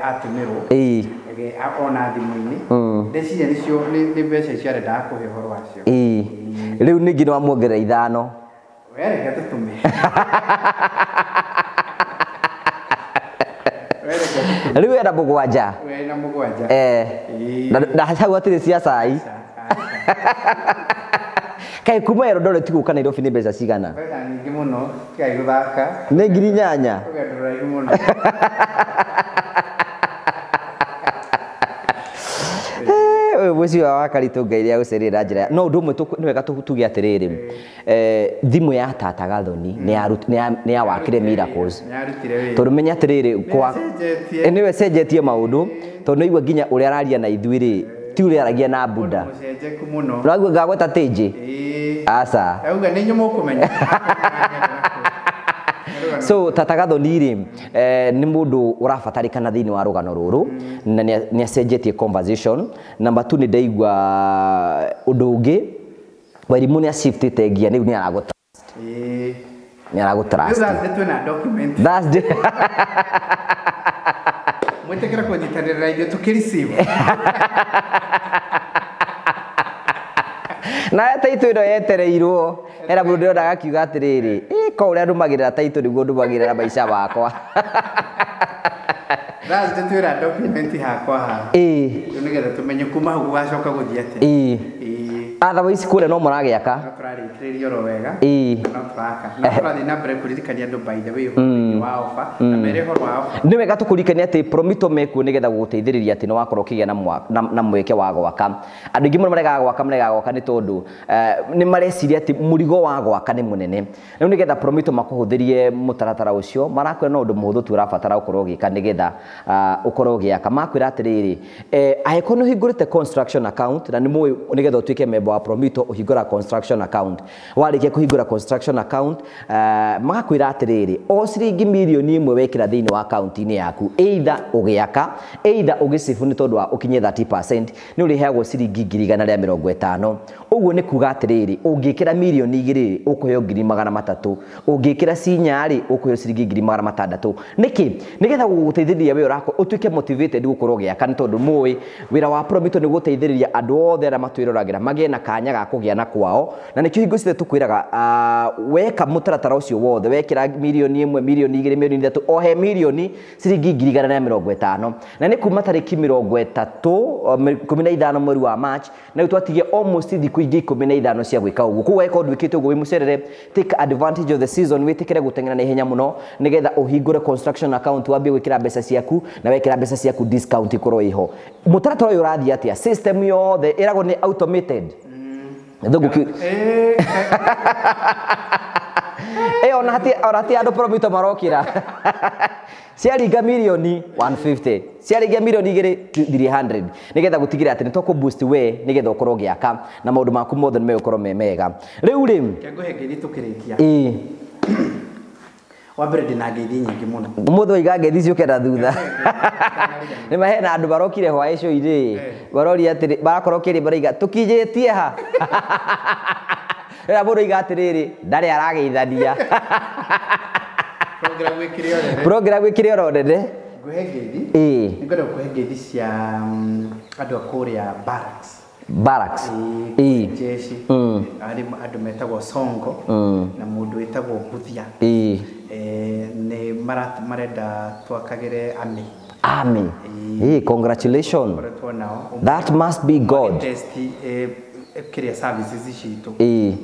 atũmĩrwo. Ĩĩ. Ona thimũ-inĩ. Ndeciria nĩcio nĩ mbeca icio arendaga kũhe ũhoro wacio. Ĩĩ. Rĩu ningĩ nĩ wamuongerera 5. We reke tũtũme. Rĩu ena mũgwanja. Ena mũgwanja. Na hau hatirĩ cia cai. Kaĩ kuma Eldoret gũka Nairobi nĩ mbeca cigana? Mbeca nyingĩ mũno, tigai gũthaka. Nĩ 8,000. Rũgendo rũraihu mũno. Ũyũ mũciĩ wa Karitũ Ngai rĩa gũcerera na njĩra no ũndũ ũmwe nĩ wega tuge atĩrĩrĩ, thimũ ya tata Gathoni nĩ yawakire miracles. Tondũ menya atĩrĩrĩ, nĩwe cenjetie maũndũ, tondũ nĩaigua nginya ũrĩa araria na ithuĩ rĩ, ti ũrĩa aragia na Buddha. Ũraigua ngagweta Tĩnjĩ? Aca. Auga nĩ inyuĩ mũkũmenya. So tata Gathoni rĩ, nĩ mũndũ ũrabatarĩkana thĩinĩ wa rũgano rũrũ na nĩ acenjetie conversation. Number 2 nĩ ndaigua ũndũ ũngĩ, Wairimu nĩ ashiftĩte ngia rĩu nĩ aragũ-trust. Nĩ aragũ-trust. Thursday twĩna document. Thursday. Mwĩtĩkĩre kũnyitanĩra na ithuĩ tũkĩ-receive. Na taitũ ĩno yetereirwo hena mũndũ ndĩrona agakiuga atĩrĩrĩ, ko ũrĩa ndũmagĩrĩra taitũ nĩguo ndũmagĩrĩra maica makwa. Thursday twĩna document hakwa haha. Rĩu nĩgetha tũmenye kuma hau gũgacoka gũthiĩ atĩa. Otherwise kũrĩa no mũragĩaka. No tũrarĩkĩrĩria oro wega. No tũraka. No tũrathiĩ na mbere kũririkania andũ by the way ũhoro wa offer na mere ũhoro wa offer. Nĩ wega tũkũririkania atĩ Promito mekuo nĩgetha gũgũteithĩrĩria atĩ nĩ wakorwo ũkĩgĩa na mweke wa gwaka. Andũ aingĩ mũno maregaga gwaka nĩ tondũ nĩ mareciria atĩ mũrigo wa gwaka nĩ mũnene. Rĩu nĩgetha Promito makũhũthĩrie mũtaratara ũcio, marakwĩra no ũndũ mũhũthũ tu ũrabatara ũkorwo ũgĩka nĩgetha ũkorwo ũgĩaka. Makwĩra atĩrĩrĩ, angĩkorwo nĩ ũhingũrĩte construction account na nĩ mũĩ nĩgetha ũtuĩke member wa Promito ũhingũra construction account. Warĩkia kũhingũra construction account, magakwĩra atĩrĩrĩ, o ciringi mirioni ĩmwe wekĩra thĩinĩ wa akaunti-inĩ yaku, either ũgĩaka, either ũgĩcibu nĩ tondũ wa ũkinye 30%, nĩ ũrĩheagwo ciringi 150,000. Ũguo nĩ kuga atĩrĩrĩ, ũngĩkĩra mirioni 2 ũkũheo 300,000, ũngĩkĩra cinya rĩ ũkũheo ciringi 600,000. Nĩkĩ? Nĩgetha gũgũteithĩrĩria we ũrako ũtuĩke motivated gũkorwo ũgĩaka, nĩ tondũ mũĩ wĩra wa Promito nĩ gũteithĩrĩria andũ othe arĩa matwĩroragĩra magĩe na kanya ga kũgĩa na kwao, na nĩkĩo hingo ciothe tũkwĩraga weka mũtaratara ũcio wothe, wekĩra mirioni 1, mirioni 2, mirioni 3, o he mirioni ciringi 150,000, na nĩ kuma tarĩki 30 15 mweri wa March, na rĩu twatigia almost thikũ ingĩ 15 cia gwĩka ũguo. Koguo angĩkorwo ndwĩkĩte ũguo wĩ mũcerere, take advantage of the season, wĩtĩkĩre gũteng'era na ihenya mũno nĩgetha ũhingũre construction account, wambie gwĩkĩra mbeca ciaku, na wekĩra mbeca ciaku discount ikorwo ĩho. Mũtaratara ũyũ ũrathiĩ atĩa? System yothe ĩragwo nĩ automated. Ona hati andũ Promito marokĩra. Ciaringa mirioni 150, ciaringa mirioni 2 300, nĩgetha gũtigĩrĩra atĩ nĩ tũkũ boost we nĩgetha ũkorwo ũgĩaka na maũndũ maku mothe nĩ megũkorwo me mega. Rĩu rĩ, ngũhe ngeithi tũkĩrĩkia. Wa mbere ndĩna ngeithi nyingĩ mũno. Ũmũthĩ waiga ngeithi ciũke na thutha. Nĩ mahena andũ marokire hwaĩ cũi-rĩ, maroria atĩrĩ, marakorwo kĩrĩ maraiga tũkinyĩtie ha? Rĩrĩa mũndũ oiga atĩrĩrĩ, ndarĩ arageithania. Program ĩkĩrĩ o nene. Program ĩkĩrĩ oro nene. Ngũhe ngeithi. Nĩngwenda gũkũhe ngeithi cia andũ a kũrĩa Barracks. Barracks. Jeshi. Arĩ andũ metagwo Songo na mũndũ wĩtagwo Mbuthia. Nĩ marenda twakagĩre army. Army. Congratulations. That must be God. Test kĩrĩa services citũ.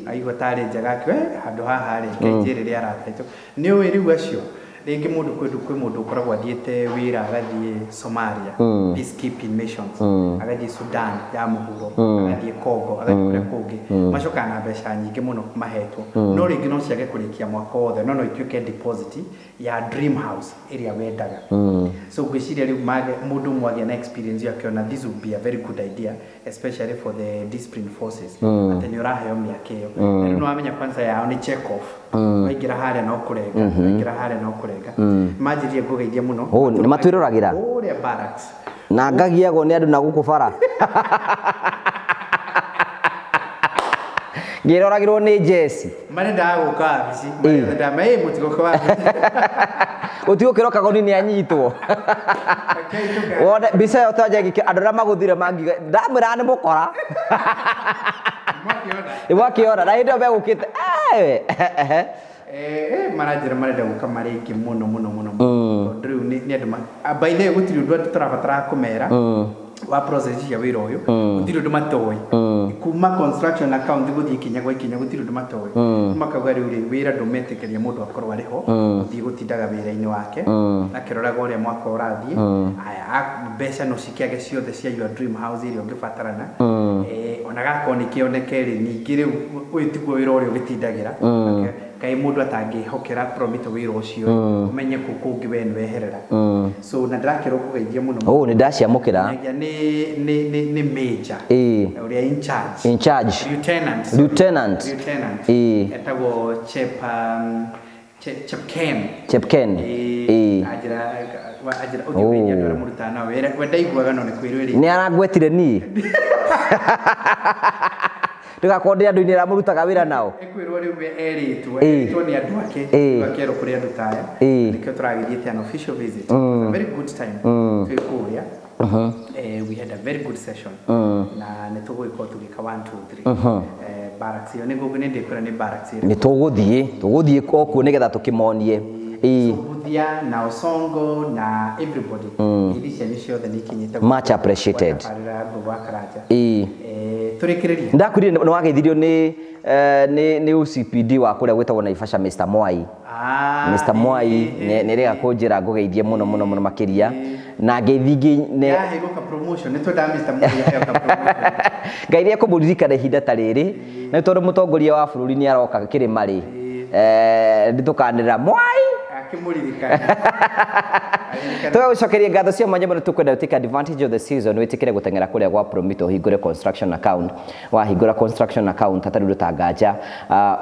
Aigua tarĩ njega akiuga handũ haha rĩ, ngenjĩrĩre arata aitũ. Nĩ ũĩ rĩu acio rĩngĩ mũndũ kwĩ mũndũ ũkoragwo athiĩte wĩra agathiĩ Somalia, peacekeeping missions, agathiĩ Sudan ya mũhuro, agathiĩ Congo, agathiĩ kũrĩa kũngĩ, macokaga na mbeca nyingĩ mũno mahetwo, no rĩngĩ no ciage kũrĩkia mwaka wothe, no ituĩke deposit ya dream house ĩrĩa wendaga. So ngwĩciria rĩu mũndũ ũmwe agĩa na experience ĩyo akĩona this would be a very good idea, especially for the discipline forces, atĩ nĩ ũraheo mĩaka ĩyo. Na rĩu nĩ wamenya kwanza yao nĩ check off, waingĩra harĩa no kũrenga, waingĩra harĩa no kũrenga. Manjĩrie ngũgeithie mũno. Nĩ matwĩroragĩra? Kũrĩa Barracks. Na ngagiagwo nĩ andũ na gũkũ bara. Ngĩroragĩrwo nĩ Jesse. Marendaga gũka wabici, marendaga mũtigoka wabici. Ũtigũkĩra Kagoni nĩ anyitwo. Wone mbica ĩyo twanja ngĩkĩ andũ arĩa magũthire mangiuga ndamwĩra nĩ mũkora. Nĩ mwakĩona na hĩndĩ ĩyo megũkĩte. Maranjĩra marenda gũka marĩ aingĩ mũno mũno mũno tondũ rĩu nĩ andũ by the way gũtirĩ ũndũ andũ tũrabatara kũmera wa process cia wĩra ũyũ, gũtirĩ ũndũ matoĩ kuma construction account gũthiĩ ikinya gwa ikinya, gũtirĩ ũndũ matoĩ. Makauga rĩu rĩ wĩra ndũmetĩkĩria mũndũ akorwo arĩ ho, gũthiĩ gũtindaga wĩra-inĩ wake akĩroraga ũrĩa mwaka ũrathiĩ. Aya, mbeca no cikĩage ciothe cia your dream house iria ũngĩbatarana, ona gakorwo nĩ kĩoneke rĩ, ningĩ rĩu ũyũ tiguo wĩra ũrĩa ũgĩtindagĩra. Kaĩ mũndũ atangĩhokera Promito wĩra ũcio, ũmenye kũ kũngĩ we nĩweherera. So na ndĩrakĩrwo kũgeithia mũno. Oh, nĩ ndaciamũkĩra. Nginyagia nĩ major ũrĩa in charge, In charge. Lieutenant. Lieutenant. Lieutenant. Etagwo Chepken. Chepken. Anjĩra anjĩra ũthiĩ ũgeithie andũ arĩa mũrutaga nao wĩra. We ndaiguaga no nĩ kwĩrwo ĩrĩ. Nĩ arangwetire niĩ ndũgakorwo ndĩ andũ-inĩ arĩa mũrutaga wĩra nao. Ĩkwĩrwo rĩu we erĩtwo erĩtwo nĩ andũ ake, andũ ake erwo kũrĩ andũ ta aya. Nĩkĩo tũragĩthiĩte an official visit. It was a very good time twĩ kũrĩa. We had a very good session na nĩ tũgũgĩkorwo tũgĩka 1 2 3 barracks ĩyo nĩ nĩ ndĩkwĩra nĩ barracks ĩrĩkũ. Nĩ tũgũthiĩ o kuo nĩgetha tũkĩmonie. Buthia na Osongo na everybody, ithi cianyu ciothe nĩ ikinyĩte. Much appreciated. Tabarĩra Ngũgũ wa Karanja. Tũrĩkĩrĩrie. Ndakwĩrire nĩ wageithirio nĩ OCPD wa kũrĩa gwĩtagwo Naivasha, Mr Mwai. Mr Mwai nĩ rĩga kũnjĩra ngũgeithie mũno mũno mũno makĩria na ngeithi ingĩ Yaheirwo ka promotion, nĩ twendaga Mr Mwai aheo ka promotion. Ngai rĩa kũmũririkana ihinda ta rĩrĩ na tondũ mũtongoria wa bũrũri nĩ aroka kĩrĩma rĩ, nĩ tũkanĩrĩra Mwai. Akĩmũririkana. Tũgagũcokeria ngatho cia mwanya mũno. Tũkwenda take advantage of the season, wĩtĩkĩre gũteng'era kũrĩa gwa Promito ũhingũre construction account. Wahingũra construction account hatarĩ ũndũ ta nganja,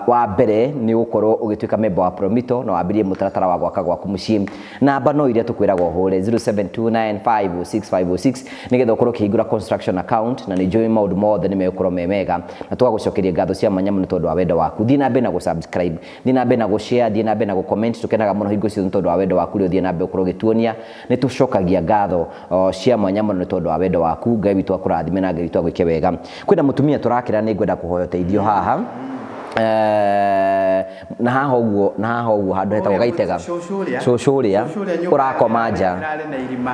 wa mbere nĩ ũgũkorwo ũgĩtuĩka member wa Promito na wambĩrĩrie mũtaratara wa gwaka gwaku mũciĩ. Namba no iria tũkwĩraga ũhũre, 0729506506, nĩgetha ũkorwo ũkĩhingũra construction account, na nĩ njũĩ maũndũ mothe nĩ megũkorwo me mega. Na tũgagũcokeria ngatho cia mwanya mũno tondũ wa wendo waku. Thiĩ na mbere na gũ-subscribe, thiĩ na mbere na gũ-share, thiĩ na mbere na gũ-comment. Tũkenaga mũno hingo ciothe tondũ wa wendo waku ũrĩa ũthiĩ na mbere ũkorwo ũgĩtuonia. Nĩ tũcokagia ngatho cia mwanya mũno nĩ tondũ wa wendo waku. Ngai witũ akũrathime na Ngai witũ agwĩke wega. Kwĩna mũtumia tũrakĩra, nĩ ngwenda kũhoya ũteithio haha na haha ũguo, na haha ũguo handũ hetagwo Gaitega. Cũcũ ũrĩa. Cũcũ ũrĩa Cũcũ ũrĩa nyũmba ũrakoma nja. ĩrarĩ na irima.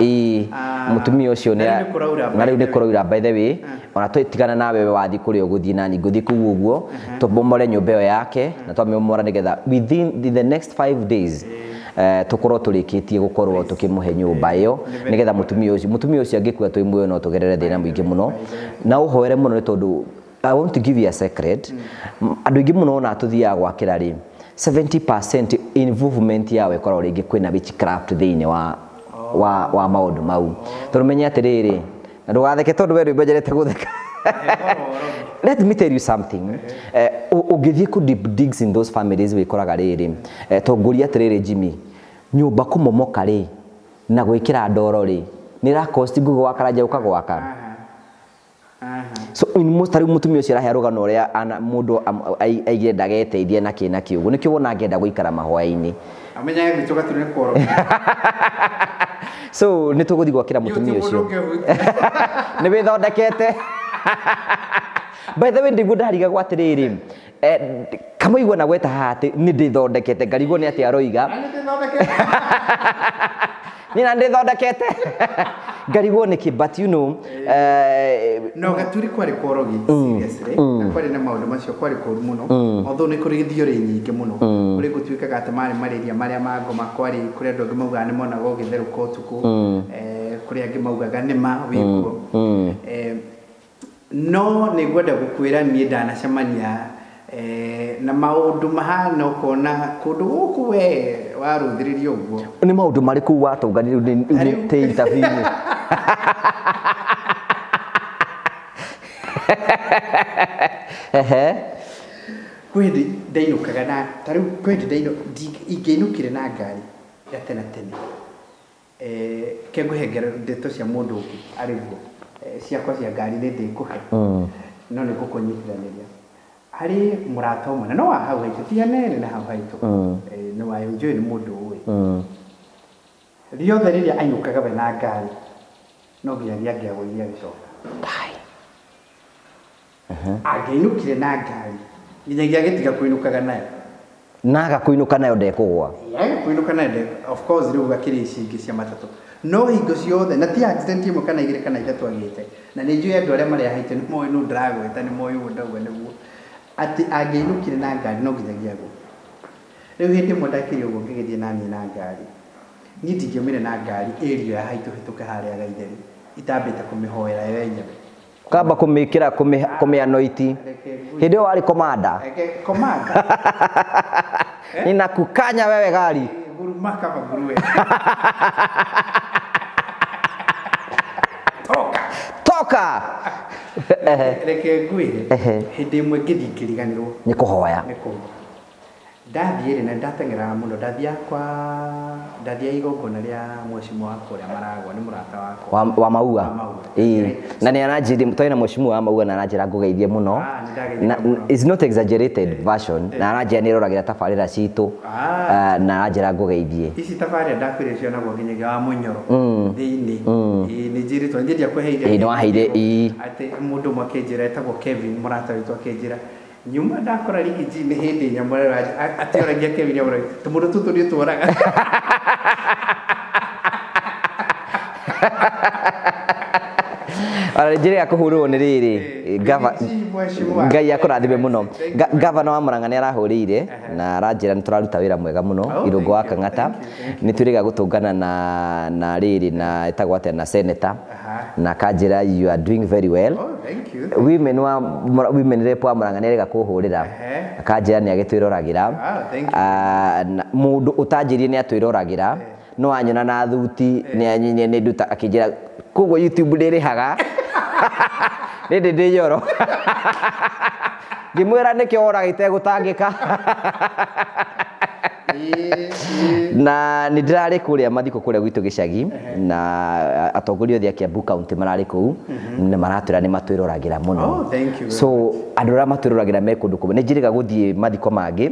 Mũtumia ũcio Na rĩu nĩ kũraura. Na rĩu nĩ kũraura, by the way. Ona tũtigana nawe, we wathiĩ kũrĩa ũgũthiĩ na niĩ ngũthiĩ kũu ũguo tũbomore nyũmba ĩyo yake na twamĩmomora nĩgetha within the next 5 days tũkorwo tũrĩkĩtie gũkorwo tũkĩmũhe nyũmba ĩyo, nĩgetha mũtumia ũcio angĩkua twĩ muoyo no tũgerere thĩna mũingĩ mũno. Na ũhoere mũno nĩ tondũ I want to give you a secret. Andũ aingĩ mũno ona tũthiaga gwakĩra rĩ, 70% involvement yao ĩkoragwo rĩngĩ kwĩna witchcraft thĩinĩ wa maũndũ mau. Tondũ menye atĩrĩrĩ, na ndũgatheke tondũ we rwĩmbo njerete gũtheka. Let me tell you something. Ũngĩthiĩ kũ deep digs in those families, wĩkoraga rĩrĩ, tongoria atĩrĩrĩ, Jimmy, nyũmba kũmomoka rĩ na gwĩkĩra ndoro rĩ nĩ ĩra cost Ngũgũ wa Karanja ũka gwaka. So in most, tarĩu mũtumia ũcio arahe rũgano ũrĩa mũndũ aigire ndageteithie na kĩ na kĩ ũguo, nĩkĩo wona angĩenda gũikara mahoya-inĩ. Amenyage gwitũ gatũ nĩ kworo. So nĩ tũgũthiĩ gwakĩra mũtumia ũcio. Nĩ wĩthondekete. By the way, ndiguo ndarigagwo atĩrĩrĩ, kamũigua na gweta haha atĩ nĩ ndĩthondekete, ngarigwo nĩ atĩ aroiga niĩ na ndĩthondekete, ngarigwo nĩkĩ, but you know No Gaturi kwarĩ kworogi, seriously, na kwarĩ na maũndũ macio, kwarĩ kũru mũno, although nĩ kũrĩ theory nyingĩ mũno. Kũrĩ gũtuĩkaga atĩ marĩ marĩria marĩa ma ngoma, kwarĩ kũrĩ andũ angĩ maugaga nĩ monaga ũgĩtherũka ũtukũ, kũrĩ angĩ maugaga nĩ ma wĩkuo. No nĩ ngwenda gũkwĩra niĩ ndanacemania na maũndũ mahana ũkona kũndũ gũkũ we warũthĩrĩria ũguo. Nĩ maũndũ marĩkũ watũnganire rĩu tĩ interview-inĩ? Ehe. Kwĩ hĩndĩ ndainũkaga na ta rĩu kwĩ hĩndĩ ingĩinũkire na ngari ya tene tene, ke ngũhengere ndeto cia mũndũ ũngĩ arĩ guo. Ciakwa cia ngari nĩ ndĩkũhe, no nĩ ngũkũnyitithanĩria harĩ mũrata ũmwe na no wa hau haitũ, ti anene na hau haitũ. Nĩ wa njũĩ nĩ mũndũ ũĩ rĩothe rĩrĩa ainũkaga we na ngari no nginyagia angĩagũithia agĩcoka. Ngai. Angĩinũkire na ngari nginyagia agĩtiga kũinũkaga nayo. Naga kuinuka nayo ndekũgwa. Kuinuka nayo of course rĩu gakĩrĩ ici ingĩ cia matatũ. No hingo ciothe na ti accident ĩmwe kana igĩrĩ kana ithatũ agĩte. Na nĩ njũĩ andũ arĩa marĩ haitũ nĩ moĩ nũ ndĩragweta, nĩ moĩ ũguo ndauga nĩguo. Atĩ angĩinũkire na ngari no nginyagia agwe. Rĩu hĩndĩ ĩmwe ndakĩrĩ ũguo ngĩgĩthiĩ naniĩ na ngari. Niĩ ndingĩaumire na ngari area ya haitũ hĩtũke harĩa Gaitheri itambĩte kũmĩhoera yo yenyewe. Kamba kumikira kumianoiti. Hĩndĩ ĩyo warĩ komanda. Komanda. Ninakukanya wewe gari. Nguruma kama nguruwe. Toka. Toka. Reke ngwĩre. Hĩndĩ ĩmwe ngĩthiĩ ngĩriganĩrwo nĩ kũhoya. Nĩ kũhoya. Ndathiĩ rĩ na ndateng'eraga mũno, ndathiaga igongona rĩa mheshimiwa wakwa ũrĩa Maragwa, nĩ mũrata wakwa. Wa Maua. Ĩĩ. Na nĩ aranjĩrire twarĩ na mheshimiwa wa Maua na aranjĩra ngũgeithie mũno. Na it's not exaggerated version, na aranjĩra nĩ ĩroragĩra tabarĩra citũ. Na aranjĩra ngũgeithie. Ici tabarĩra ndakwĩrire cionagwo nginyagia wa Mũnyoro thĩinĩ. Ĩĩ nĩ njĩrĩtwo, niĩ ndiakũheire. Ĩĩ nĩ waheire, ĩĩ. Atĩ mũndũ ũmwe akĩnjĩra etagwo Kevin, mũrata witũ akĩnjĩra nyuma ndakora Riggy G nĩ hĩndĩ nyamũ atĩoragia Kevin amũragia tũmũndũ tũtũ nĩ ũtworaga. Ona njĩra ya kũhũrwo nĩ rĩrĩ, Ngai akũrathime mũno. Gavana wa Murang'a nĩ arahũrĩire na aranjĩra nĩ tũraruta wĩra mwega mũno Irũngũ wa Kang'ata. Nĩ twĩrĩga gũtũngana na rĩrĩ na ĩtagwo atĩa na senator na akanjĩra you are doing very well. Women wa women rep wa Murang'a nĩ arega kũhũrĩra akanjĩra nĩ agĩtwĩroragĩra. Mũndũ ũtanjĩrie nĩ atwĩroragĩra no anyona na thuti nĩ nduta akĩnjĩra koguo YouTube ndĩrĩhaga. Nĩ ndĩ nyoro. Ngĩmwĩra nĩkĩo woraga itegũtangĩka. Na nĩ ndĩrarĩ kũrĩa mathiko kũrĩa gwitũ gĩcagi na atongoria othe a Kiambu County mararĩ kũu na maratwĩra nĩ matwĩroragĩra mũno. So andũ arĩa matwĩroragĩra me kũndũ kũmwe nĩ njĩrĩga gũthiĩ mathiko mangĩ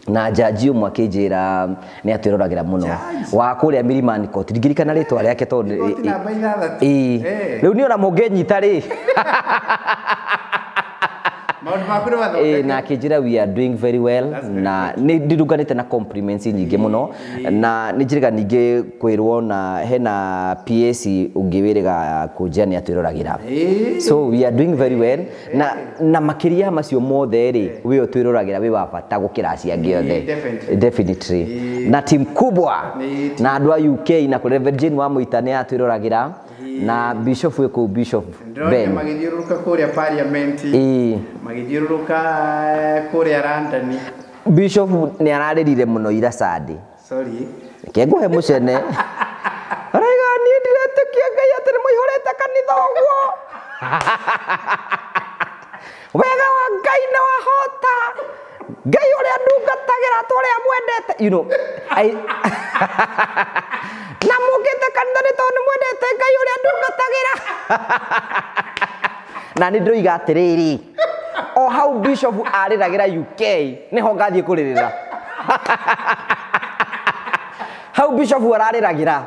na jaji ũmwe akĩnjĩra nĩ atwĩroragĩra mũno wa kũrĩa Milimani Court, ndirikana rĩtwa rĩake tondũ rĩu niĩ ona mũngĩnyita rĩ na akĩnjĩra we are doing very well na nĩ ndirunganĩte na compliments nyingĩ mũno na nĩ njĩrĩga ningĩ kwĩrwo na hena PS ũngĩ wĩrĩga kũnjĩra nĩ atwĩroragĩra. So we are doing very well na makĩria macio mothe rĩ wĩ ũtwĩroragĩra wĩ wa bata gũkĩra acio angĩ othe. Definitely. Na team kubwa na andũ a UK na kũrĩ Reverend Jane wa Mũita nĩ atwĩroragĩra na Bishop wĩ kũu Bishop Ben magĩthiũrũrũka kũrĩa parliament, magĩthiũrũrũka kũrĩa London. Bishop nĩ ararĩrire mũno ira Sunday. Sorry. Reke ngũhe mũcene. Araiga niĩ ndiretĩkia Ngai atĩ nĩ mũihũrĩte kanitha ũguo. Wega wa Ngai nĩ wahota. Ngai ũrĩa ndungatagĩra tũrĩa mwendete. You know, na mũkĩte kanitha nĩ tondũ nĩ mwendete Ngai ũrĩa ndungatagĩra. Na nĩ ndĩroiga atĩrĩrĩ, o hau Bishop arĩragĩra UK nĩho ngathiĩ kũrĩrĩra. Hau Bishop ararĩragĩra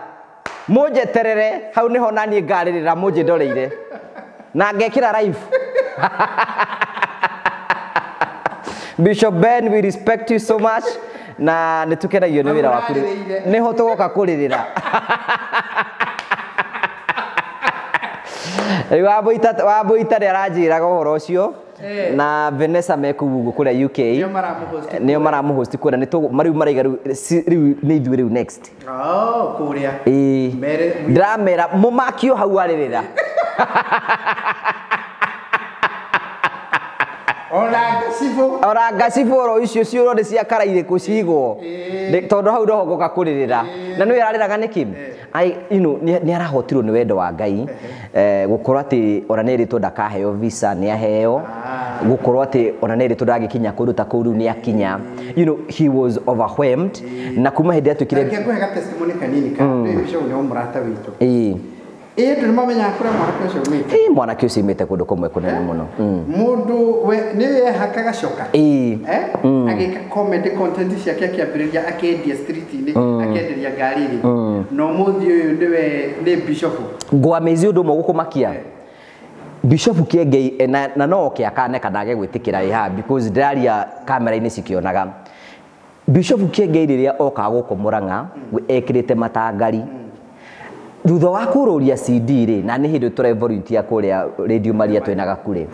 mũnjeterere, hau nĩho naniĩ ngarĩrĩra mũnjĩndoreire na ngekĩra live. Bishop Ben, we respect you so much na nĩ tũkenagio nĩ wĩra waku nĩho tũgoka kũrĩrĩra. Rĩu Wambũita nĩ aranjĩraga ũhoro ũcio na Vanessa me kũu ũguo kũrĩa UK nĩo maramũhost kũrĩa nĩ rĩu maraiga rĩu nĩ ithuĩ rĩu next. Oh, kũrĩa. Ĩĩ. Ndĩramera mũmakio hau arĩrĩra. Ona ngacibũ oro icio ciũrwo nĩ cia kara irĩkũ cigwo tondũ hau noho ngoka kũrĩrĩra. Na nĩwe ararĩraga nĩkĩ? You know, nĩ arahotirwo nĩ wendo wa Ngai gũkorwo atĩ ona nĩ erĩtwo ndakaheo visa nĩ aheo, gũkorwo atĩ ona nĩ erĩtwo ndangĩkinya kũndũ ta kũu rĩu nĩ akinya. You know, he was overwhelmed na kuma hĩndĩ atuĩkire. Reke ngũhe ga testimony kanini ka Bishop nĩ mũrata witũ. Ĩĩ andũ nĩ mamenyaga kũrĩa mwanake ũcio umĩte. Ĩĩ mwanake ũcio umĩte kũndũ kũmwe kũnene mũno. Mũndũ we nĩ yehakaga coka. Ĩĩ. Agĩka comedy content ciake akĩambĩrĩria akĩendia street-inĩ, akĩenderia ngari-inĩ. Na ũmũthĩ ũyũ nĩwe nĩ Bishop. Ngwamĩzi ũndũ ũmwe gũkũmakia. Bishop Kiengei na no oke akane kana age gwĩtĩkĩra ĩ haha because ndĩraria kamera-inĩ cikĩonaga. Bishop Kiengei rĩrĩa oka gũkũ Murang'a ekĩrĩte matangari. Thutha wa kũrũria CD rĩ, na nĩ hĩndĩ tũre volunteer kũrĩa Radio Maria twĩna Gakure.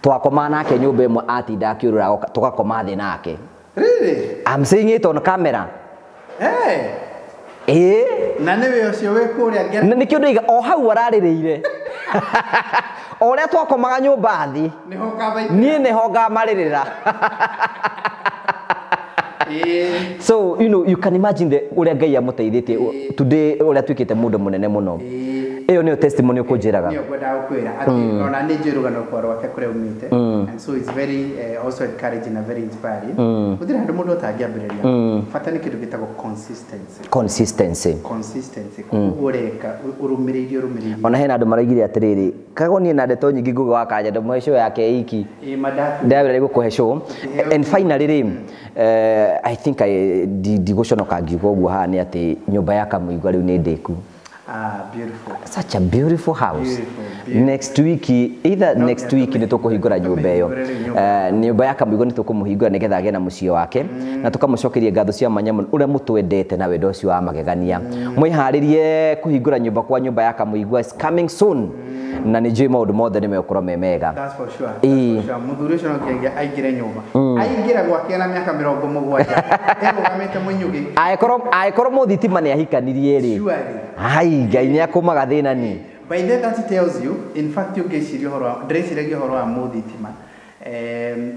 Twakoma nake nyũmba ĩmwe atinda akĩũrũra tũgakoma thĩ nake. Really? I'm saying it on camera. Hey. Eh? Na nĩwe ũcio wĩ kũrĩa ngera. Na nĩkĩo ndoiga o hau ararĩrĩire. O ũrĩa twakomaga nyũmba thĩ. Nĩho ngabaikĩra. Niĩ nĩho ngamarĩrĩra. So, you know, you can imagine the ũrĩa Ngai amũteithĩtie today ũrĩa tuĩkĩte mũndũ mũnene mũno. Ĩyo nĩyo testimony ũkũnjĩraga. Nĩyo ngwendaga gũkwĩra atĩ ona nĩ njũĩ rũgano rwa rwake kũrĩa umĩte, and so it's very also encouraging and very inspiring. Gũtirĩ handũ mũndũ atangĩambĩrĩria. Bata nĩ kĩndũ gĩtagwo consistency. Consistency. Consistency. Koguo ũreka ũrũmĩrĩirie ũrũmĩrĩirie. Ona hena andũ maraigire atĩrĩrĩ, kago niĩ na ndeto nyingĩ Ngugi wa Kanja ndũmũhe show yake iki. Ndawĩra gũkũhe show. And finally rĩ, I think I ndigũconoka ngiuga ũguo haha nĩ atĩ nyũmba ya Kamũigua rĩu nĩ ndĩku. Ah, beautiful. Such a beautiful house. Beautiful, beautiful. Next week, either No, next week nĩ tũkũhingũra nyũmba ĩyo. Nyũmba ya Kamũigua nĩ tũkũmũhingũra nĩgetha agĩe na mũciĩ wake, na tũkamũcokeria ngatho cia mwanya mũno ũrĩa mũtwendete na wendo ũcio wa magegania. Mwĩharĩrie kũhingũra nyũmba kwa nyũmba ya Kamũigua is coming soon. Na nĩ njũĩ maũndũ mothe nĩ megũkorwo me mega. That's for sure. That's for sure. Mũthuri ũcio no nginya aingĩre nyũmba. Aingĩra gwake na mĩaka 70. Erũgamĩte mũnyugĩ. Angĩkorwo mũthitima nĩ ahikanirie rĩ. Surely. Ai, Ngai nĩ akũmaga thĩna ni. By then that tells you, in fact ũngĩciria ũhoro wa, ndĩreciragia ũhoro wa mũthitima.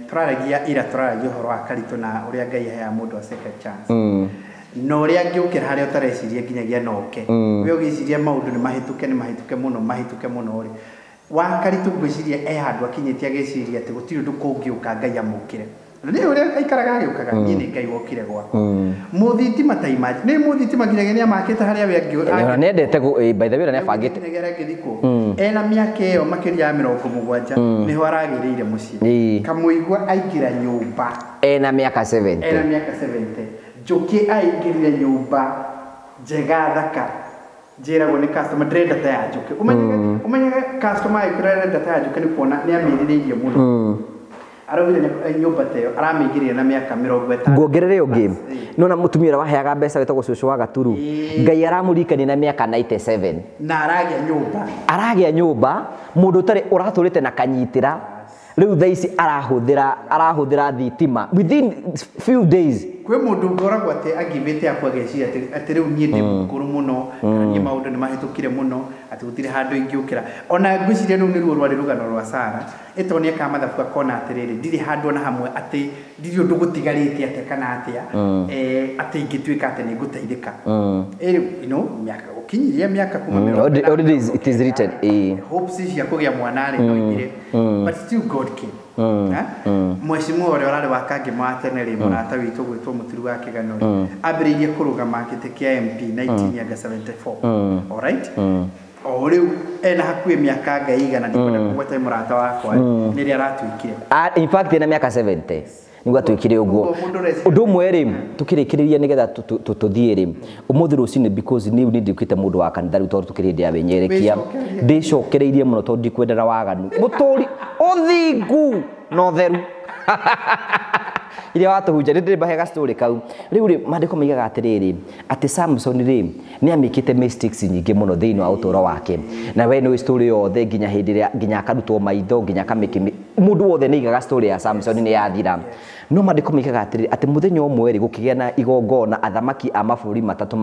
Tũraragia ira tũraragia ũhoro wa Karitũ na ũrĩa Ngai aheaga mũndũ a second chance. Na ũrĩa angĩũkĩra harĩa ũtareciria nginyagia no oke. We ũgĩciria maũndũ nĩ mahĩtũke, nĩ mahĩtũke mũno, mahĩtũke mũno rĩ. Wa Karitũ ngwĩciria e handũ akinyĩtie agĩciria atĩ gũtirĩ ũndũ kũngĩũka Ngai amũkĩre. Na nĩ ũrĩa aikaraga agĩũkaga, niĩ nĩ Ngai wokire gwakwa. Mũthitima ta imagine, nĩ mũthitima nginyagia nĩ amakĩte harĩa we angĩ. Ona nĩendete by the way nĩ abangĩte. Nginyagia harĩa angĩthikwo. Ena mĩaka ĩyo makĩria ya 70 nĩho aragĩrĩire mũciĩ. Kamũigua aingĩra nyũmba. Ena mĩaka 70. Ena mĩaka 70. Njũkĩ aingĩrire nyũmba njega thaka. Njĩragwo nĩ customer ndĩrenda ta ya Njũkĩ. Ũmenyage customer angĩkorwo arenda ta ya Njũkĩ nĩ kuona nĩ amĩrirĩirie mũno. Araugire nyũmba ta ĩyo aramĩingĩrire na mĩaka 50. Nguongerere ũngĩ. Nona mũtumia ũrĩa waheaga mbeca wĩtagwo cũcũ wa Gaturu. Ngai aramũririkania na mĩaka 97. Na aragĩa nyũmba. Aragĩa nyũmba, mũndũ ũtarĩ ũratũrĩte na kanyitĩra. Rĩu thaa ici arahũthĩra thitima within few days. Kwĩ mũndũ ũkoragwo atĩ angĩmĩte akwa ageciria atĩ rĩu niĩ ndĩ mũkũrũ mũno, kana niĩ maũndũ nĩ mahĩtũkire mũno, atĩ gũtirĩ handũ ingĩũkĩra. Ona ngwĩciria rũu nĩruo rwarĩ rũgano rwa Sara, ĩtondũ nĩ ekaga mathabu akona atĩrĩrĩ, ndirĩ handũ ona hamwe atĩ ndirĩ ũndũ gũtigarĩte atĩa kana atĩa, atĩ ingĩtuĩka atĩ nĩ ngũteithĩka. You know, mĩaka ũkinyirie mĩaka kuma mĩrongo ĩnana. Already it is written. Hopes cia kũgĩa mwana rĩ no ithire. But still God came. Mheshimiwa ũrĩa ũrarĩ wa Kangema wa tene rĩ, mũrata witũ gwĩtwo Mũturi wa Kĩgano rĩ, ambĩrĩirie kũrũgama gĩtĩ kĩa MP 1974. Alright? O rĩu ena hakuhĩ mĩaka Ngai igana, ndikwenda kũgweta mũrata wakwa nĩrĩa aratuĩkire. In fact ena mĩaka 70 nĩguo atuĩkire ũguo. Ũndũ ũmwe rĩ, tũkĩrĩkĩrĩria nĩgetha tũthiĩ rĩ, ũmũthĩ rũcinĩ because niĩ nĩ nduĩkĩte mũndũ wa kanitha rĩu tondũ tũkĩrĩ hĩndĩ ya wĩnyerekia. Ndĩcokereirie mũno tondũ ndikwendana waganu. Mũtũri ũthingu na ũtheru. Iria watũhunja nĩ ndĩrĩmbahe ga story kau. Rĩu rĩ, maandĩko maigaga atĩrĩrĩ, atĩ Samson rĩ, nĩ amĩkĩte mistakes nyingĩ mũno thĩinĩ wa ũtũũro wake. Na we nĩũĩ story yothe nginya hĩndĩ ĩrĩa nginya akarutwo maitho, nginya akamĩkĩ, mũndũ wothe nĩ aigaga story ya Samson nĩ yathira. No maandĩko maigaga atĩrĩrĩ, atĩ mũthenya ũmwe rĩ, gũkĩgĩa na igongona, athamaki a mabũrũri matatũ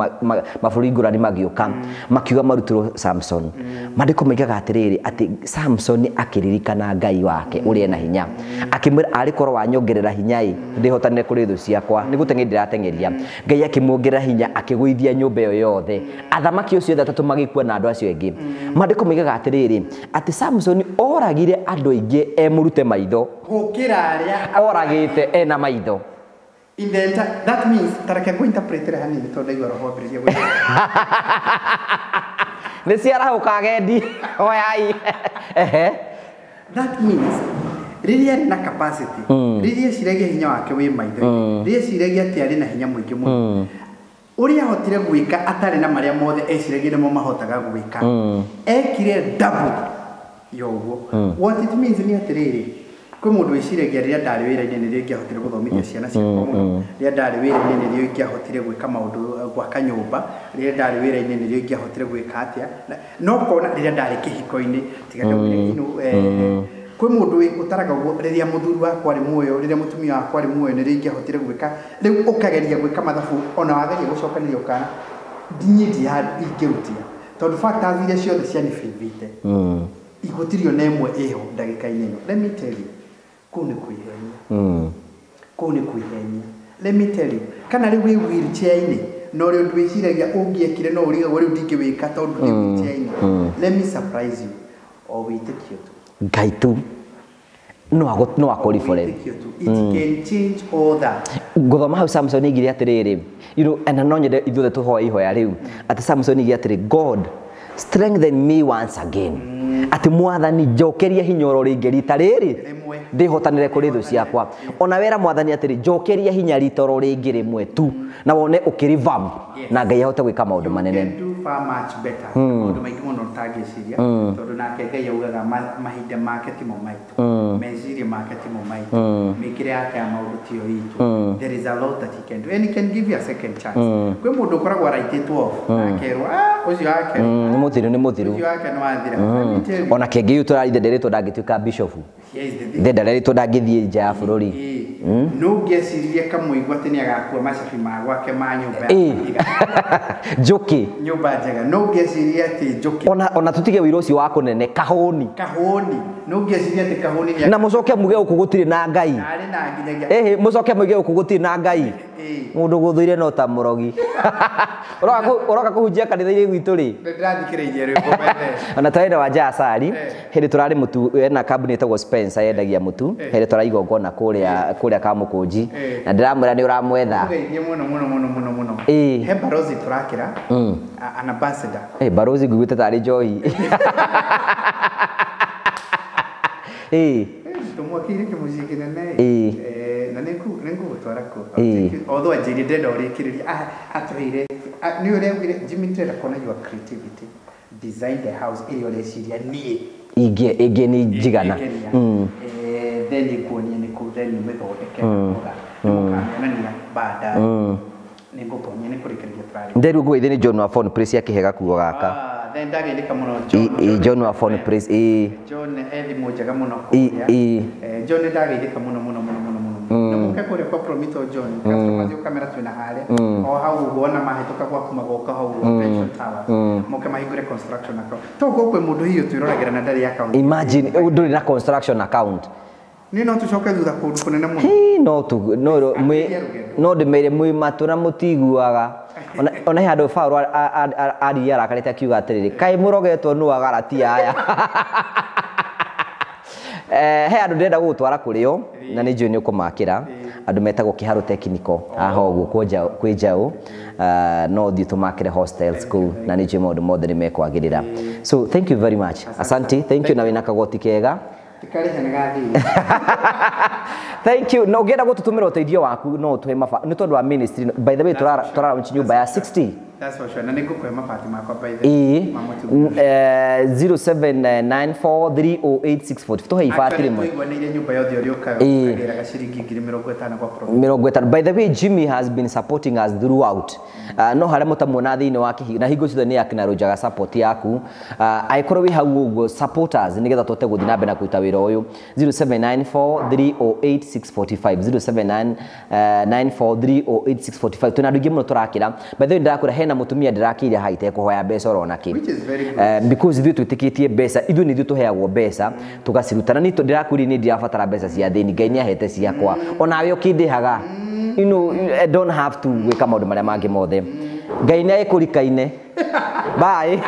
mabũrũri ngũrani magĩũka, makiuga marutĩrwo Samson. Maandĩko maigaga atĩrĩrĩ, atĩ Samson akĩririkana Ngai wake ũrĩa ena hinya. Akĩmwĩra arĩ korwo wanyongerera hinya ĩ, ndĩhotanire kũrĩ thũ ciakwa, nĩ gũteng'eria ndĩrateng'eria. Ngai akĩmuongerera hinya, akĩgũithia nyũmba ĩyo yothe. Athamaki acio othe atatũ magĩkua na andũ acio angĩ. Maandĩko maigaga atĩrĩrĩ, atĩ Samson oragire andũ aingĩ emũrute maitho. Gũkĩra arĩa oragĩte ena maitho. In the entire, that means tareke ngũ interpret hanini tondũ ndaigua roho ambĩrĩria gwĩka. Nĩ ciarahũka agendi, oyai. Ehe. That means rĩrĩa arĩ na capacity, rĩrĩa eciragia hinya wake wĩ maitho-inĩ, rĩrĩa eciragia atĩ arĩ na hinya mũingĩ mũno, ũrĩa ahotire gwĩka atarĩ na marĩa mothe eciragia nĩmo mahotaga gwĩka, ekire double ya ũguo. What it means nĩ atĩrĩrĩ, Kwĩ mũndũ wĩciragia rĩrĩa ndarĩ wĩra-inĩ nĩrĩo ingĩahotire gũthomithia ciana ciakwa mũno, rĩrĩa ndarĩ wĩra-inĩ nĩrĩo ingĩahotire gwĩka maũndũ, gwaka nyũmba, rĩrĩa ndarĩ wĩra-inĩ nĩrĩo ingĩahotire gwĩka atĩa, no kona rĩrĩa ndarĩ kĩhiko-inĩ tiga ndauire kwĩ mũndũ ũtaraga ũguo rĩrĩa mũthuri wakwa arĩ muoyo, rĩrĩa mũtumia wakwa arĩ muoyo nĩrĩo ingĩahotire gwĩka. Rĩu ũkageria gwĩka mathabu ona wageria gũcokanĩria ũkana niĩ ndirĩ handũ ingĩrutia tondũ factors iria ciothe cianibĩbĩte gũtirĩ ona ĩmwe ĩho ndagĩka-inĩ ĩno. Let me tell you, kũu nĩ kwĩhenia. Kũu nĩ kwĩhenia. Let me tell you, kana rĩu wĩ wheelchair-inĩ na ũrĩa ũndũ wĩciragia ũngĩekire no ũrigagwo rĩu ndingĩwĩka tondũ ndĩ wheelchair-inĩ. Let me surprise you, o wĩtĩkio tu. Ngai tu no akũribore. Wĩtĩkio tu. It can change all that. Ngũthoma hau Samson aigire atĩrĩrĩ, you know, na no nyende ithuothe tũhoe ihoya rĩu atĩ Samson aigire atĩrĩ, God strengthen me once again. Atĩ mwathani njokeria hinya oro rĩngĩ rita rĩrĩ ndĩhotanĩre kũrĩ thũ ciakwa. Ona wera mwathani atĩrĩ, njokeria hinya rita oro rĩngĩ rĩmwe tu na wone ũkĩrevamp na Ngai ahote gwĩka maũndũ manene. You can do far much better. Maũndũ maingĩ mũno ũtangĩciria tondũ nake Ngai augaga mahinda make timo maitũ, meciria make timo maitũ, mĩkĩre yake ya maũndũ tiyo itũ. There is a lot that he can do and he can give you a second chance. Kwĩ mũndũ ũkoragwo araitĩtwo off akerwo ũcio wake nĩ mũthiru, nĩ mũthiru, ũcio wake nĩ wathira. Ona kĩngĩ yu tũrarithe nderetwo ndangĩtuĩka bishop, nderetwo ndangĩthiĩ nja ya bũrũri. No ngĩcirie kamũigua atĩ nĩ agakua macabi ma gwake ma nyũmba ya Njũkĩ, nyũmba njega. No ngĩcirie atĩ Njũkĩ ona tũtige wĩra ũcio wa kũnene kahũni, kahũni. No ngĩcirie atĩ kahũni na mũcoke muge gũkũ gũtirĩ na Ngai. Arĩ na nginyagia ĩhĩ, mũcoke muge gũkũ gũtirĩ na Ngai. Mũndũ gũthũire no ta mũrogi. Ũroka kũhunjia kanitha-inĩ gwitũ rĩ? Ndĩrathikĩrĩirie rwĩmbo mbere. Ona twarĩ na Wanja Asari, hĩndĩ tũrarĩ mũtu, ena kambuni ĩtagwo Spencer yendagia mũtu, hĩndĩ tũra igongona kũrĩa Kamũkũnji, na ndĩramwĩra nĩ ũramwetha. Ũgeithie mũno mũno mũno mũno mũno. He barozi tũrakĩra, an ambassador. Barozi nguĩte tarĩ njohi. Tũmwakĩire kĩmũciĩ kĩnene. Na nĩngũgũtwara kũ. Although anjĩrire ndĩrenda ũrĩkĩrĩrie, atũheire nĩ ũrĩa augire, Jimmy ndĩrenda kuona your creativity, design the house ĩrĩa ũreciria niĩ ĩngĩ nĩ njigana. Then ĩkuonia nĩ kũ, then ũmĩthondeke nĩmũkamĩonania baadaye. Nĩngũkuonia nĩ kũrĩkĩrĩria tũrarĩkia. Nderu ngũgeithie nĩ John wa Phone Place akĩhe gakuo gaka. Then ndageithĩka mũno John. John wa Phone Place. John e thimũ njega mũno kũrĩa. John ndageithĩka mũno mũno mũno mũno mũno. Na mũke kũrĩa kwa Promito John, customers yo kamera twĩna harĩa. O hau ũguo ona mahĩtũka gwaku magoka hau ũguo Pension Towers. Moke mahingũre construction account. To gũkũ kwĩ mũndũ hihi ũtwĩroragĩra na ndarĩ account. Imagine ndũrĩ na construction account. Nĩ no tũcoke thutha kũndũ kũnene mũno. No ndĩmere mwĩ matũ na mũtiguaga. Ona he handũ Paũlũ aririe arakarĩte akiuga atĩrĩrĩ, kaĩ mũrogetwo nũ agaratia aya. He andũ ndĩrenda gũgũtwara kũrĩo na nĩ njũĩ nĩ ũkũmakĩra. Andũ metagwo Kĩharũ Technical haha ũguo kwĩ Njaũ, no ũthiĩ tũmakĩre hostels kũu na nĩ njũĩ maũndũ mothe nĩ mekwagĩrĩra. So thank you very much. Asante, thank you na wĩna kagoti kega. Thank you. Na ũngĩenda gũtũtũmĩra ũteithio waku no ũtũhe nĩ tondũ wa ministry. By the way, tũra launch nyũmba ya 60. That's for sure. Na nĩngũkũhe mabati makwa by the way. 0794308640. Tũhe ibati rĩmwe. Tũiguanĩire nyũmba yothe ũrĩa ũkaga ũkagĩraga ciringi 50,000 kwa profit. 50. By the way, Jimmy has been supporting us throughout. No harĩa mũtamuona thĩinĩ wa kĩhiga na hingo ciothe nĩ acknowledgeaga support yaku. Angĩkorwo wĩ hau ũguo support us nĩgetha tũhote gũthiĩ na mbere na kũruta wĩra ũyũ. 0794308645, 0794308645. Twĩna andũ aingĩ mũno tũrakĩra. By the way, ndĩrakwĩra hena mũtumia ndĩrakĩire haha itekũhoya mbeca oro nakĩ. Which is very good. Because ithuĩ twĩtĩkĩtie mbeca, ithuĩ nĩ ithuĩ tũheagwo mbeca tũgaciruta. Na niĩ ndĩrakwĩrire niĩ ndirabatara mbeca cia thĩni, Ngai nĩ ahete ciakwa. Onawe ũkĩndĩhaga. You know, I don't have to gwĩka maũndũ marĩa mangĩ mothe. Ngai nĩ agĩkũrikaine. Bye.